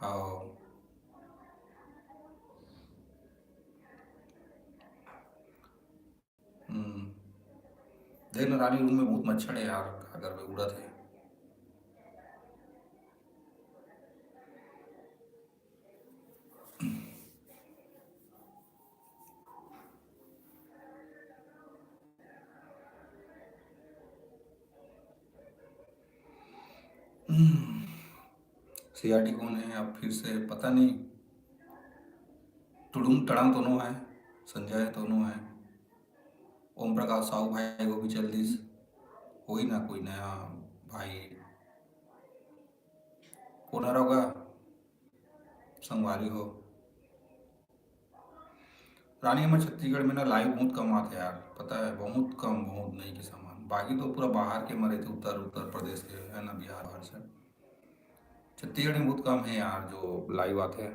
हाँ। हम्म। देख ना रानी, रूम में बहुत मच्छर है यार, का करबे, उड़त है। हम्म। सीआरडी कौन है अब फिर से, पता नहीं। टुडुम टड़ाम दोनों है, संजय दोनों है, ओम प्रकाश साहू भाई को भी चल दिस। कोई ना कोई नया भाई कोन हरव गा संगवारी हो। रानी, हमर छत्तीसगढ़ में ना लाइव बहुत कम आथे यार, पता है, बहुत कम, बहुत नहीं के सामान, बाकी तो पूरा बाहर के मरे थे, उत्तर उत्तर प्रदेश के, है ना, बिहार बाहर से। छत्तीसगढ़ में बहुत कम है यार जो लाइव आते हैं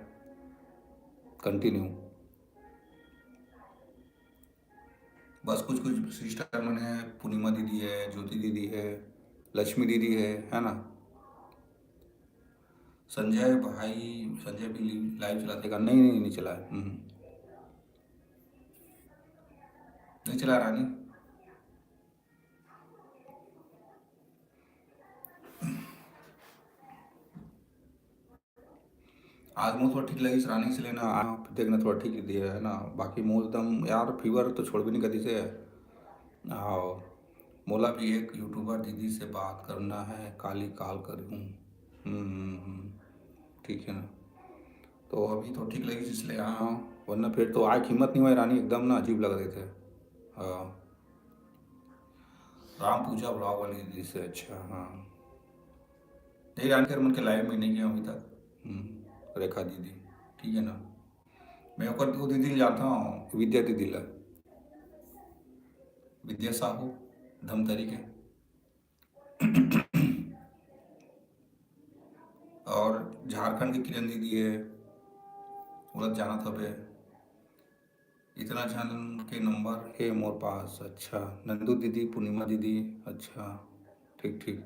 कंटिन्यू। बस कुछ कुछ सिस्टर मन है, पूर्णिमा दीदी है, ज्योति दीदी है, लक्ष्मी दीदी है, है ना। संजय भाई, संजय भी लाइव चलाते का? नहीं, नहीं, नहीं चला है। हम्म। नहीं चला रानी। आज मोर थोड़ा ठीक लगिस रानी, इसलिए ना आया, फिर देखना थोड़ा ठीक दिया है ना। बाकी मोर एकदम यार फीवर तो छोड़ भी नहीं कदी से। आओ, मोला भी एक यूट्यूबर दीदी से बात करना है, काली कॉल करूँ। हम्म, हम्म, हम्म, ठीक है ना। तो अभी तो ठीक लगिस इसलिए आया हूँ, वरना फिर तो आए हिम्मत नहीं हुआ रानी, एकदम ना अजीब लग रहे थे। हाँ। राम पूजा ब्लॉग वाली दीदी से, अच्छा, हाँ। नहीं, रानी कर मन के लाइव में नहीं गया अभी तक। हम्म, रेखा दीदी, ठीक है ना। मैं ओकर वो दीदी ला जानता हूँ, विद्या दीदी ला, विद्या साहू, धमतरी के। और झारखंड के किरण दीदी है, ओला जानत हबे। इतना झन के नंबर हे मोर पास। अच्छा, नंदू दीदी, पूर्णिमा दीदी, अच्छा, ठीक, ठीक।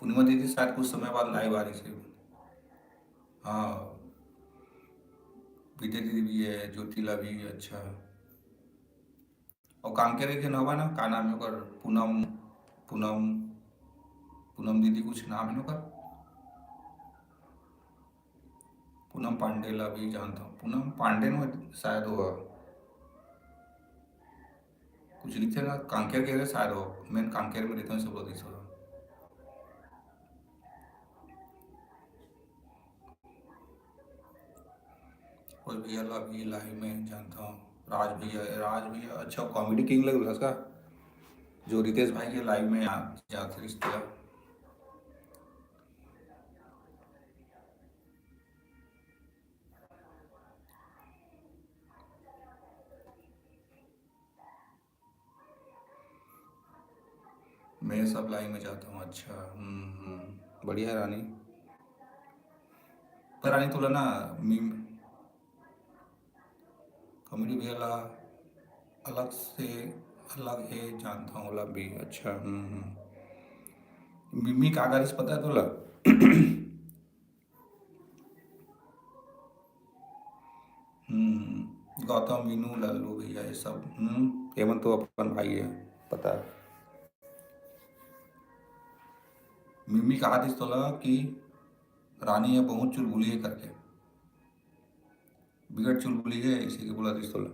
पूर्णिमा दीदी शायद कुछ समय बाद लाइव आ रही थी। हाँ, विद्या दीदी भी है, ज्योतिला भी, अच्छा। और कांकेर के हवा ना, का नाम है ओकर? पूनम, पूनम, पूनम दीदी कुछ नाम है ना ओकर? पूनम पांडे ला भी जानता हूँ। पूनम पांडे में शायद वो कुछ लिखते ना, कांकेर के रहे शायद वो। मैं कांकेर में रहता हूँ, सब लोग इस वक्त। और भैया ला भी लाइव में जानता हूँ। राज भैया, राज भैया, अच्छा, कॉमेडी किंग लग रहा उसका, जो रितेश भाई के लाइव में आ-, जाते रिश्तेदार। मैं सब लाइन में जाता हूँ। अच्छा, हम्म, हम्म, बढ़िया है रानी। पर रानी तोला ना मीम, कॉमेडी भैया ला अलग से, अलग है जानता हूँ ओला भी। अच्छा, हम्म, हम्म। मिमी का गारिस पता है तोला? हम्म, गौतम, मीनू, लल्लू भैया, ये सब, हम्म, ये मन तो अपन भाई है, पता है। मिमी कहा दिस तोला कि रानी है बहुत चुलबुली है करके, बिगड़ चुलबुली है, इसी के बोला दिस तोला।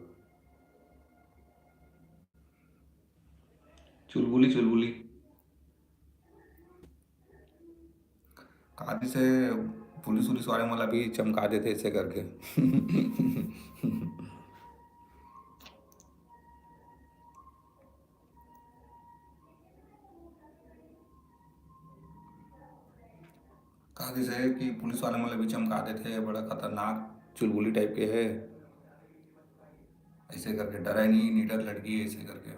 चुलबुली, चुलबुली। कादी से पुलिस उलिस वाले मन ला भी चमका देथे ऐसे करके। कादी से कि पुलिस वाले मन ला भी चमका देथे, बड़ा खतरनाक चुलबुली टाइप के है, ऐसे करके। डरा नहीं, निडर लड़की है, ऐसे करके।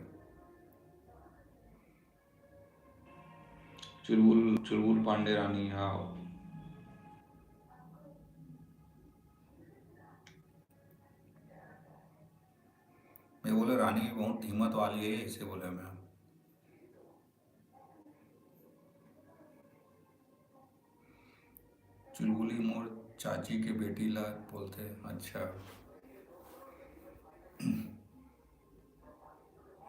चुलबुल, चुलबुल पांडे रानी, हाँ। मैं बोले, "रानी बहुत हिम्मत वाली है," ऐसे बोले मैं। चुलबुली मोर चाची के बेटी ला बोलथे। अच्छा। हम्म,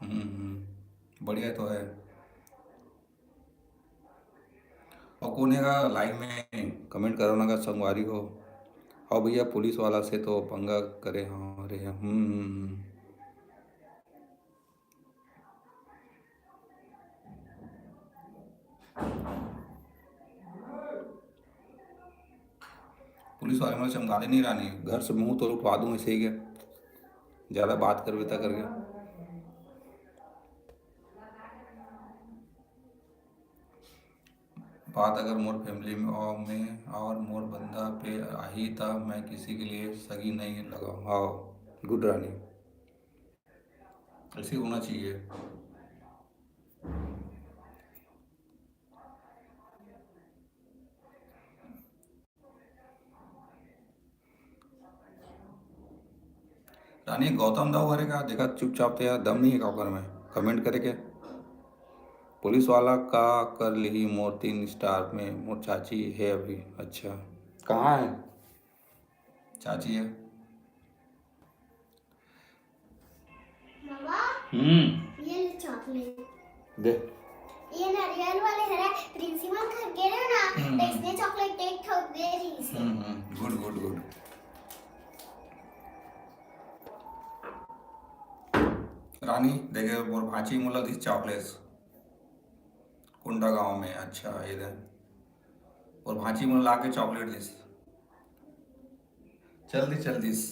हम्म। बढ़िया तो है। और कौन है लाइव में, कमेंट करो ना का संगवारी हो। और भैया, पुलिस वाला से तो पंगा करे हो रे। हम्म, हम्म, हम्म। पुलिस वाले मन चमका दे नहीं रानी, घर से मुंह तो उठवा दूं ऐसे ही के, ज्यादा बात करबे ता करके। बात अगर मोर फैमिली में और मैं और मोर बंदा पे आही, त मैं किसी के लिए सगी नहीं लगाऊं। हाँ, गुड रानी, ऐसे होना चाहिए। रानी, गौतम दाऊ हरे का? देखा चुपचाप, तो यार दम नहीं है का ओकर में कमेंट करे के? पुलिस वाला का कर लिही मोर तीन स्टार में, मोर चाची है अभी। अच्छा, कहाँ है चाची है? मामा, हम्म। ये ले चॉकलेट। दे। ये नारियल वाले हरे, प्रिंसिपल घर गे रहे ना, हम्म। तो इसने चॉकलेट एक ठो दे रही से। हम्म, हम्म, गुड, गुड, गुड। रानी, देखे मोर भांची मोला दिस चॉकलेट्स। कुंडा गांव में, अच्छा, ये दे। और भांची मोला लाके चॉकलेट दिस। चल दिस, चल दिस।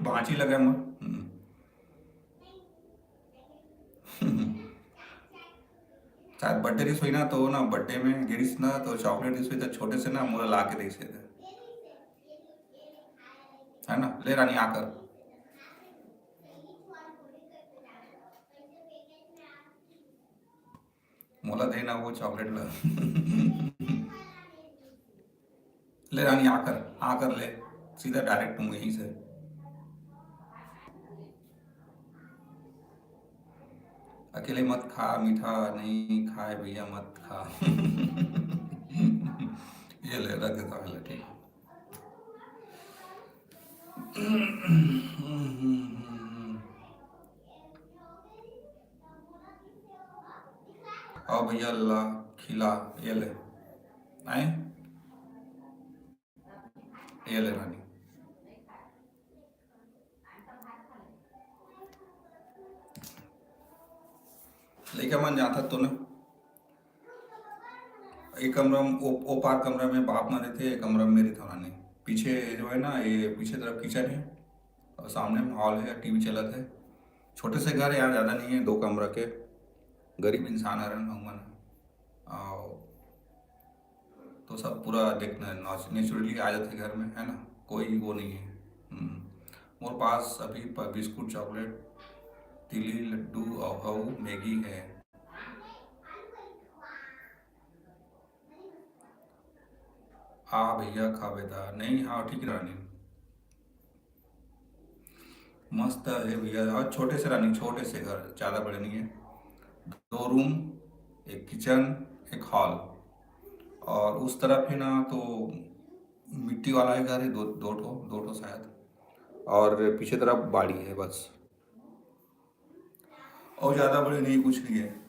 भांची लगे मोर। हम्म। शायद बर्थडे दिस होई ना, तो ना बर्थडे में गिरिस ना, तो चॉकलेट दिस होई, तो छोटे से ना मोला लाके दिस है। है ना? ले रानी, आकर। मोला देना वो चॉकलेट ला। ले रानी, आकर, आकर ले, सीधा डायरेक्ट तुम यहीं से। अकेले मत खा, मीठा नहीं खाए भैया, मत खा। ये ले, रख देता हूँ, ले, ठीक। आओ भैया, ला खिला, ये ले। आए, ये ले रानी। लइका मन जाथत तो ना, एक कमरा में, ओ, ओ पार कमरा में बाप मन रहते, एक कमरा में मेरी थोड़ा नहीं। पीछे जो है ना, ये पीछे तरफ किचन है और सामने में हॉल है, टीवी चलत है। छोटे से घर है यार, ज़्यादा नहीं है, दो कमरा के। गरीब इंसान हरन हम मन। आओ, तो सब पूरा देखना है, नॉच-, नेचुरली आ जाते घर में, है ना, कोई वो नहीं है। हम्म। मोर पास अभी प-, बिस्कुट, चॉकलेट, तिली, लड्डू और, और मैगी है। आ भैया, खा बेटा। नहीं, हाँ, ठीक रानी। मस्त है भैया, और छोटे से रानी, छोटे से घर, ज़्यादा बड़े नहीं है। दो रूम, एक किचन, एक हॉल, और उस तरफ है ना, तो मिट्टी वाला है घर है, दो, दो ठो, दो ठो शायद, और पीछे तरफ बाड़ी है बस, और ज़्यादा बड़े नहीं, कुछ नहीं है।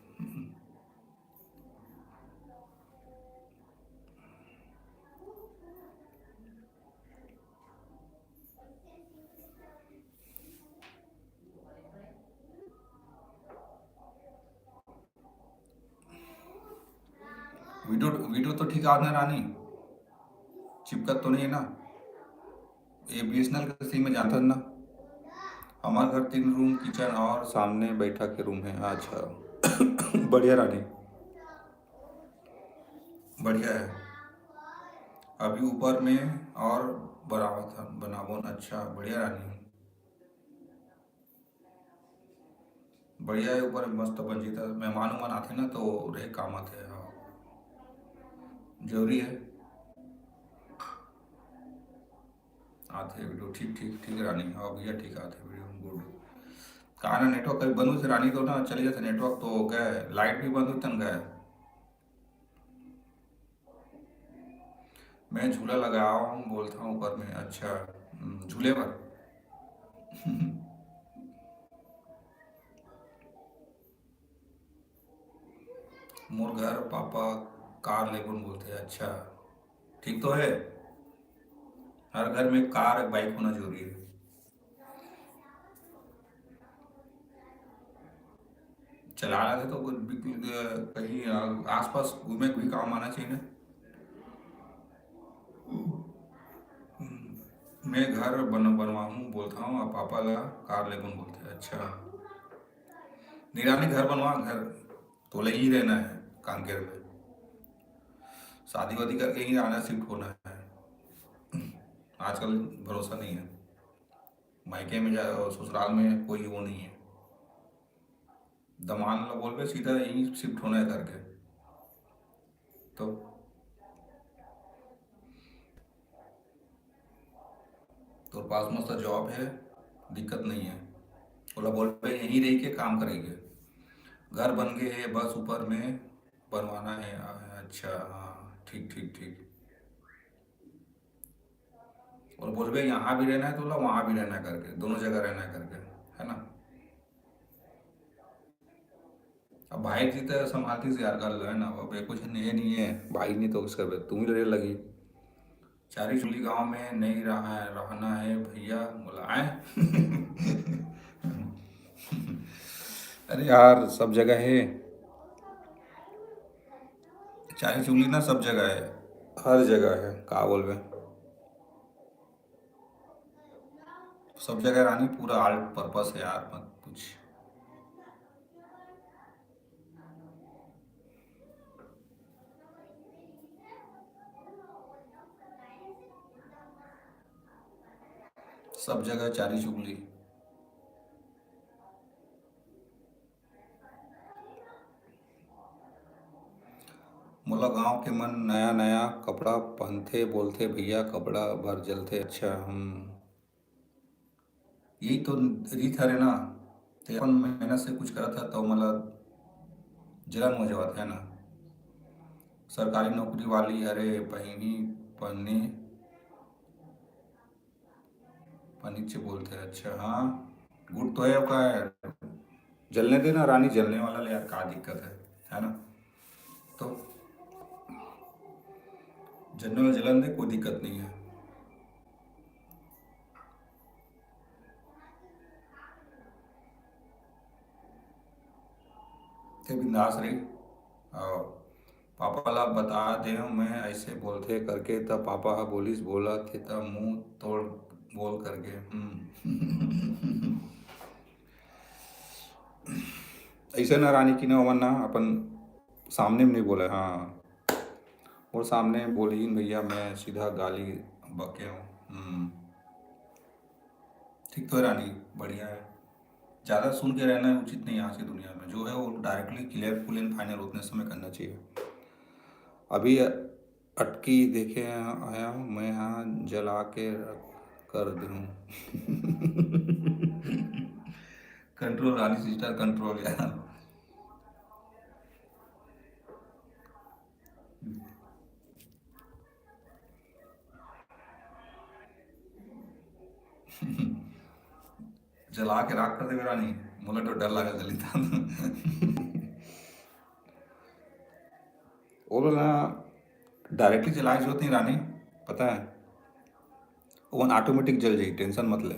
वीडियो, वीडियो तो ठीक आत ना रानी, चिपकत तो नहीं है ना? ये बीएसएनएल के सिम में जानता ना। हमारे घर तीन रूम, किचन और सामने बैठा के रूम है। अच्छा, बढ़िया रानी, बढ़िया है। अभी ऊपर में और बनावत हन, बनाबोन। अच्छा, बढ़िया रानी। बढ़िया है, ऊपर मस्त बन जीता। मेहमान उमान आथे ना, तो रहे काम आथे। हाँ, जरूरी है, आथे वीडियो। ठीक, ठीक, ठीक रानी। हाँ भैया, ठीक आथे वीडियो, गुड। कहा ना, नेटवर्क कभी बंद होथे रानी, तो ना चले जाथे नेटवर्क, तो गए, लाइट भी बंद होथे, गए। मैं झूला लगाओ बोलता हूँ ऊपर में। अच्छा, हम्म, झूले पर। मोर घर पापा कार लेबोन बोलते। अच्छा, ठीक तो है, हर घर में कार, बाइक होना जरूरी है। चलाना है तो कुछ भी, कहीं आसपास घूमे भी काम आना चाहिए ना। मैं घर बन-, बनवाऊँ बोलता हूँ, अब पापा ला कार लेबोन बोलते। अच्छा, निरानी घर बनवा, घर तो ले ही रहना है कांकेर में, शादी वादी करके ही आना, शिफ्ट होना है। आजकल भरोसा नहीं है, मायके में जा, ससुराल में कोई वो नहीं है। दमान ला बोलबे सीधा यहीं शिफ्ट होना है करके। तो तोर पास मस्त जॉब है, दिक्कत नहीं है। ओला बोलबे यहीं रही के काम करेंगे, घर बन गए है, बस ऊपर में बनवाना है। अच्छा, हाँ, ठीक, ठीक, ठीक। और बोलबे यहाँ भी रहना है तो बोला वहाँ भी रहना है करके, दोनों जगह रहना है करके, है ना। अब भाई जी तो संभालती से यार कर लो, है ना। अब ये कुछ नहीं, ये नहीं है, भाई नहीं तो कुछ करबे, तुम ही लड़े लगी। चारी चुगली गांव में नहीं रहा है, रहना है भैया, बोला है। अरे यार, सब जगह है, चारी चुगली ना सब जगह है, हर जगह है, का बोलबे। सब जगह रानी पूरा ऑल पर्पस है यार, मत पूछ। सब जगह चारी चुगली। मोला गांव के मन नया नया कपड़ा पहनथे, बोलथे भैया कपड़ा भर जलथे। अच्छा, हम यही तो रीत हरे ना। ते अपन मेहनत से कुछ करत है तो मतलब जलन हो जावत है ना। सरकारी नौकरी वाली हरे पहिनी, पहनी, पनिच बोलते हैं। अच्छा, हाँ, गुड तो है का है। जलने देना रानी, जलने वाला ले यार, का दिक्कत है, है ना। तो जलने वाला जलन दे, कोई दिक्कत नहीं है। ते बिंदास रही। और पापा ला बता दे मैं ऐसे बोलथे करके, त पापा ह बोलिस, "बोला थे त मुंह तोड़ बोल," करके। हम्म। ऐसे ना रानी की ना, ओमन ना अपन सामने में नहीं बोले। हाँ, वो सामने बोली भैया, मैं सीधा गाली बके हूँ। हम्म। ठीक तो है रानी, बढ़िया है। ज़्यादा सुन के रहना उचित नहीं है आज की दुनिया में। जो है वो directly clear, full and final उतने समय करना चाहिए। अभी अटकी देखे आया हूँ मैं, यहाँ जला के रख कर दूँ। कंट्रोल रानी सिस्टर, कंट्रोल यार। जला के राख कर देवे रानी, मोला तो डर लगा जली था। वो ना डायरेक्टली जलाए जरूरत नहीं रानी, पता है, ओमन ऑटोमेटिक जल जाई, टेंशन मत ले।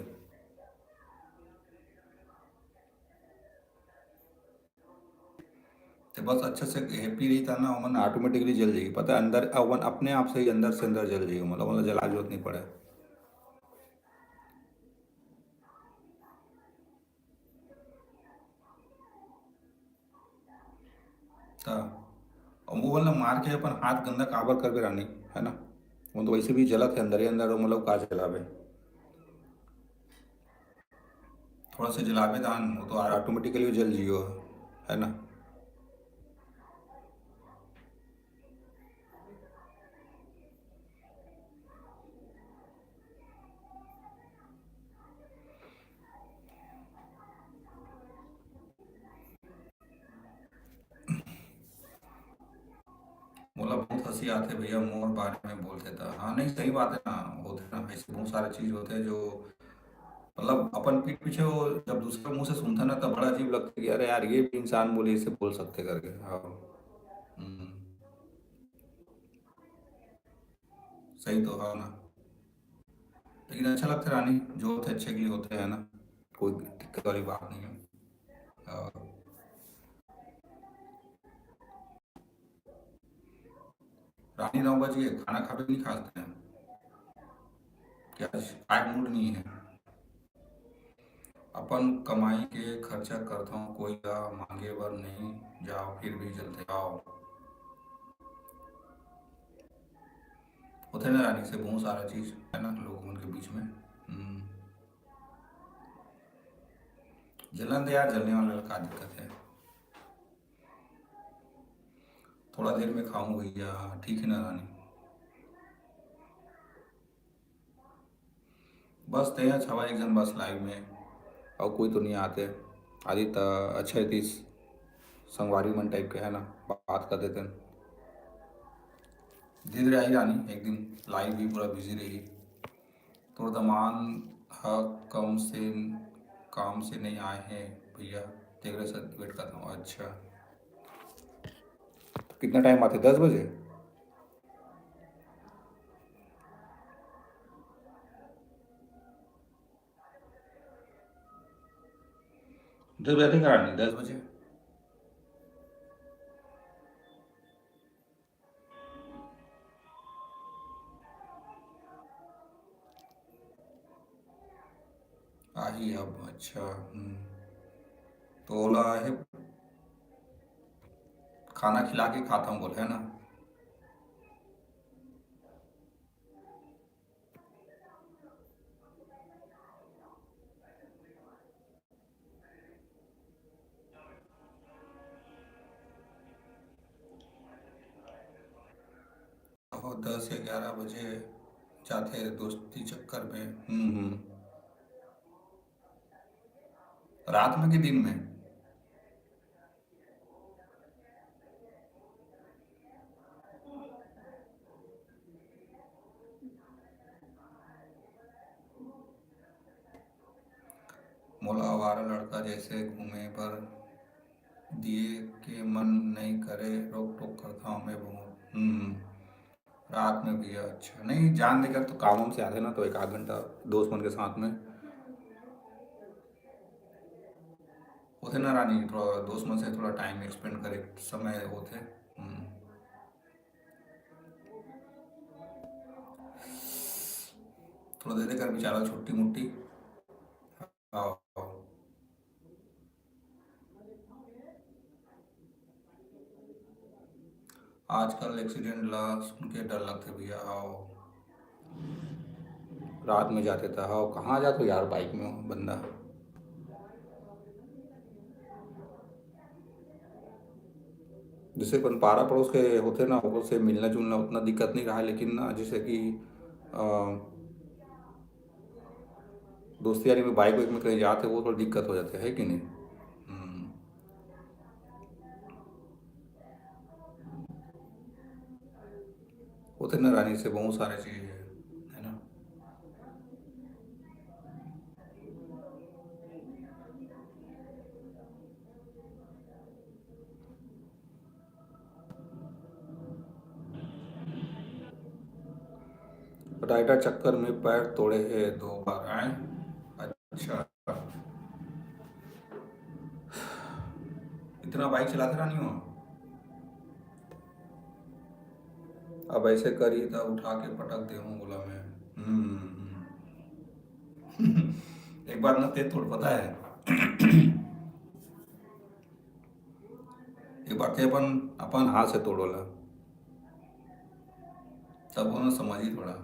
ते बस अच्छा से हैप्पी रही था ना, ओमन ऑटोमेटिकली जल जाई, पता है, अंदर ओमन अपने आप से ही अंदर से अंदर जल जाई, मतलब, मतलब जला जरूरत नहीं पड़े। ता, अब वो वाला मार के अपन हाथ गंदा काबर करबे रानी, है ना? वो तो वैसे भी जलत है अंदर ही अंदर, वो मतलब का जलाबे? थोड़ा सा जलाबे दान, वो तो ऑटोमेटिकली जल जियो, है ना? मोला बहुत हंसी आथे भैया, मोर बारे में बोलथे त। हाँ, नहीं, सही बात है ना, होथे ना, ऐसे बहुत सारे चीज होथे जो, मतलब, अपन पीठ पीछे वो जब दूसरे मुंह से सुनथे ना, तब बड़ा अजीब लगथे कि अरे यार, ये भी इंसान बोले, इसे बोल सकथे करके। हाँ। हम्म। सही तो है ना, लेकिन अच्छा लगथे रानी, जो होथे अच्छे के लिए होथे, है ना, कोई दिक्कत वाली बात नहीं है। और रानी, नौ बज गए, खाना खा भी नहीं खाते हैं क्या? आज मूड नहीं है। अपन कमाई के खर्चा करथों, कोई ला मांगे बर नहीं जाओ, फिर भी जलथे आओ। होथे ना रानी से बहुत सारा चीज, है ना, लोगों के बीच में। हम्म। जलन दे यार, जलने वाले का दिक्कत है। थोड़ा देर में खाऊं भैया, ठीक है ना रानी? बस तें छवा एक जन बस लाइव में। अउ कोई तो नहीं आते। आदि त अच्छा रहितिस, संगवारी मन टाइप के, है ना, बात कर देते। धीरे धीरे आही रानी, एक दिन लाइव भी पूरा बिजी रही। तोर दमान ह कम से काम से नहीं आए हैं भैया, तेकरे से वेट करता हूँ। अच्छा, तो कितना टाइम आते? दस बजे? दस बजे तक आ रहे हैं, दस बजे। आही अब, अच्छा। हम्म। तो ओला है, खाना खिला के खाता हूँ बोल, है ना? अहो, दस या ग्यारह बजे जाथे दोस्ती चक्कर में। हम्म, हम्म। रात में कि दिन में? मोला आवारा लड़का जैसे घूमे बर दिए के मन नइ करे, रोक टोक करथव मैं बहुत। हम्म, रात में भैया, अच्छा, नहीं, जान लेकर तो काम वाम से आते ना, तो एक आध घंटा दोस्त मन के साथ में होथे ना रानी, थोड़ा दोस्त मन से थोड़ा टाइम एक्सपेंड करे समय होथे। हम्म। थोड़ा दे दे कर बेचारा छुट्टी मुट्टी। आओ। आजकल एक्सीडेंट ला सुन के डर लगथे भैया। आओ, रात में जाते था। आओ, कहाँ जाते हो यार बाइक में बंदा? जैसे अपन पारा पड़ोस के होथे ना, ओकर से मिलना जुलना उतना दिक्कत नहीं रहा, लेकिन ना, जैसे कि अ, दोस्ती यारी में बाइक वाइक में कहीं जाते, वो थोड़ा दिक्कत हो जाते है कि नहीं? हम्म। होथे ना रानी, से बहुत सारे चीज है, है ना? राइडर चक्कर में पैर तोड़े है दो बार, हैं? अच्छा, इतना बाइक चलाते रानी हो? अब ऐसे करी त उठा के पटक दे हूँ बोला मैं। हम्म, हम्म। एक बार ना ते तोड़, पता है, एक बार ते अपन अपन हाथ से तोड़ वाला, तब वो ना समझी थोड़ा।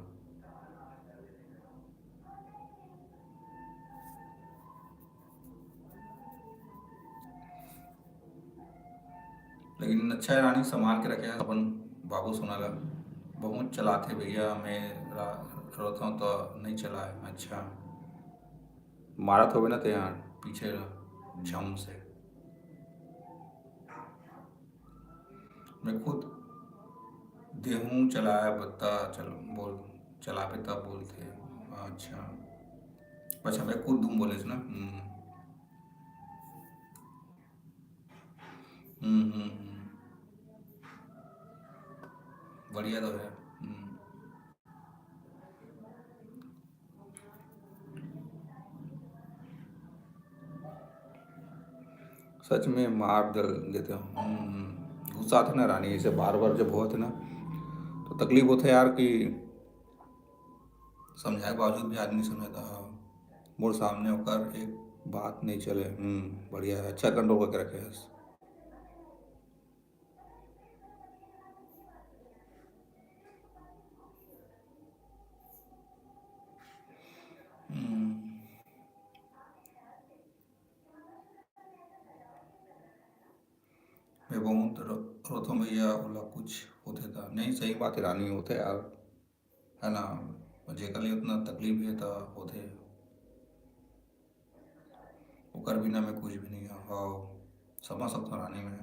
लेकिन अच्छा है रानी, संभाल के रखे अपन बाबू सोना ला। बहुत चलाथे भैया, मैं रा-, रोता हूँ तो नहीं चलाए। अच्छा, मारत होबे ना ते यार पीछे ला, झम से। मैं खुद देहूँ चलाए बता चल बोल, चलाबे तब बोलथे। अच्छा, अच्छा, मैं खुद दूँ बोले ना। हम्म। हम्म, हम्म, हम्म। बढ़िया तो है। हम्म। सच में मार दल देते हो। हम्म, गुस्सा आथे ना रानी, ऐसे बार बार जब होथे ना, तो तकलीफ होथे यार कि समझाए के बावजूद भी आदमी समझता है। मोर सामने ओकर एक बात नहीं चले। हम्म, बढ़िया है, अच्छा कंट्रोल करके रखे है। हम्म। मैं बहुत रो-, रोथों भैया, ओला कुछ होथे त। नहीं, सही बात है रानी, होथे यार, है ना, जेकर लिए उतना तकलीफ है त होथे। ओकर बिना मैं कुछ भी नहीं हूँ। हाँ, समझ सकता हूँ रानी मैं।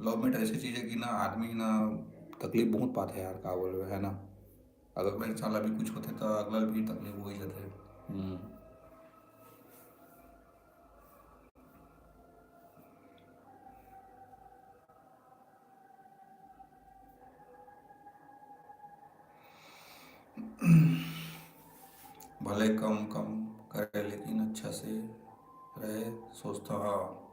लव मेट ऐसी चीज है कि ना आदमी ना तकलीफ बहुत पाते हैं यार, का बोलबे, है ना? अगर कोई इंसान ला भी कुछ होते तो अगला भी तकलीफ हो ही जाते। हम्म। भले कम कम करे लेकिन अच्छा से रहे, सोचता हाँ।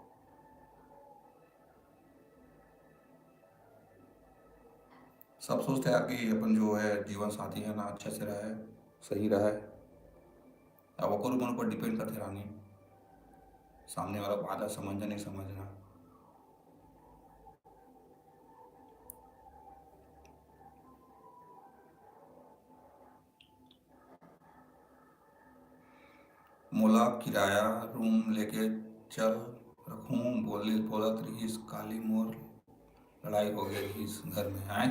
सब सोचते यार कि अपन जो है जीवन साथी है ना, अच्छे से रहे, सही रहे। अब ओकर मन ऊपर डिपेंड करते रानी, सामने वाला बात ला समझना नहीं समझना। मोला किराया रूम लेके चल रखूं, बोले, बोलत रिहिस काली मोर लड़ाई हो गए रिहिस घर में, आए।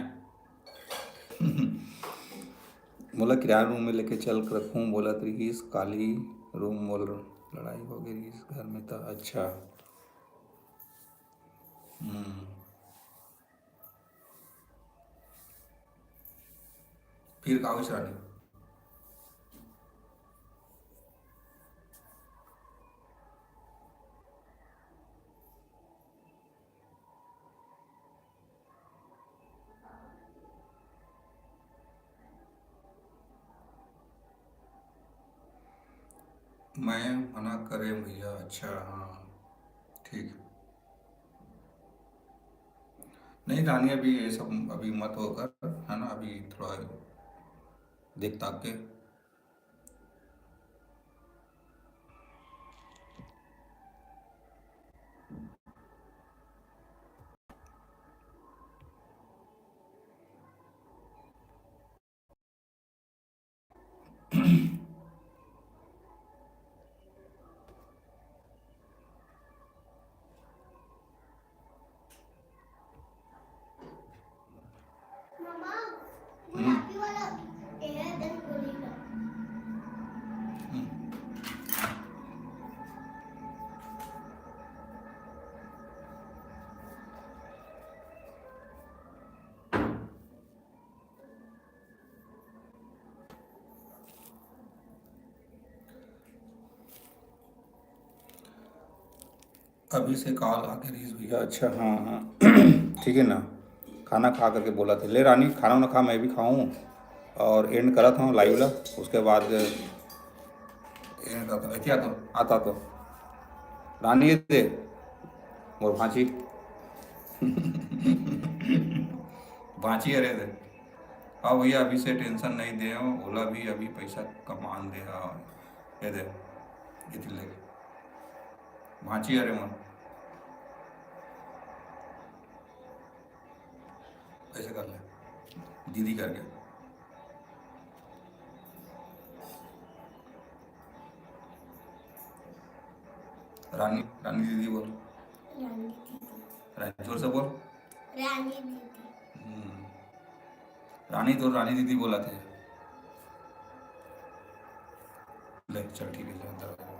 मोला किराया रूम में लेके चल रखूं, बोलत रिहिस काली रूम मोर लड़ाई हो गए रिहिस घर में, त अच्छा। हम्म। फिर का होइस रानी? मैं मना करे भैया। अच्छा, हाँ, ठीक। नहीं रानी, अभी ये सब अभी मत होकर, है ना, अभी थोड़ा देख ताक के। अभी से कॉल आके रहीस भैया। अच्छा, हाँ, हाँ। ठीक है ना, खाना खा करके बोला थे। ले रानी, खाना वाना खा, मैं भी खाऊँ और एंड करत हूँ लाइव ला। उसके बाद एंड करत हूँ। एती आ तो, आता तो रानी, ये दे मोर भांची। भांची, अरे दे। हाँ भैया, अभी से टेंशन नहीं दे, ओला भी अभी पैसा कमान दे। हाँ, ये दे, ये ले। भांची, अरे मन, ऐसे कर ले, दीदी करके। रानी, रानी दीदी बोल। रानी दीदी। रानी, जोर से बोल। रानी दीदी। हम्म। रानी तो रानी दीदी बोला थे। ले, चल, ठीक है, चल, अंदर आ जा।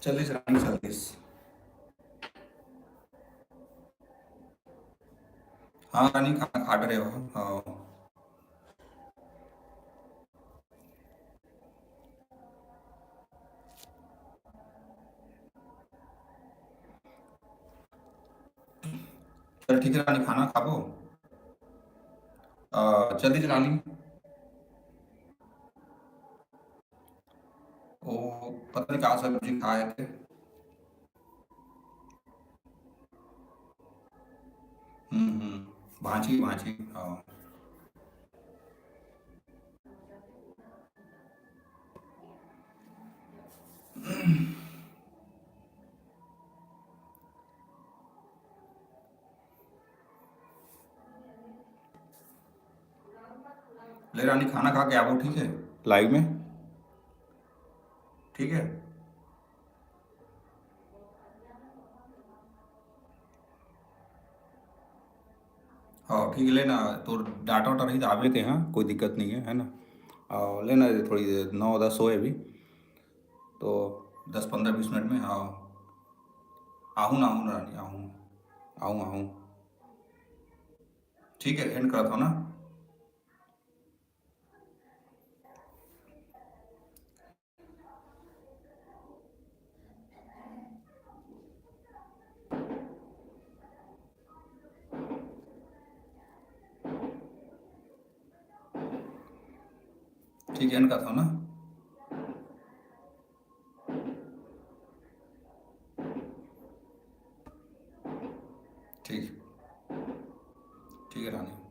चलिस रानी, चलिस। हाँ रानी, खाना खा रहे हो? हाँ। चल ठीक है रानी, खाना खाबो। अ, चल दीजिए रानी। ओ, पता नहीं का सब्जी खाए थे। हम्म, हम्म। भांची, भांची, हाँ। ले रानी, खाना खा के आवो, ठीक है? लाइव में, ठीक है? हाँ, ठीक है, लेना, तोर data वाटा रही तो आबे ते, हाँ, कोई दिक्कत नहीं है, है ना? और लेना, थोड़ी देर, नौ दस होए अभी, तो दस पन्द्रह बीस मिनट में, हाँ, आहूँ ना, आहूँ ना रानी, आहूँ, आहूँ, आहूँ। ठीक है, end करत हौं ना। ठीक है, end करत हौं ना। ठीक, ठीक है रानी।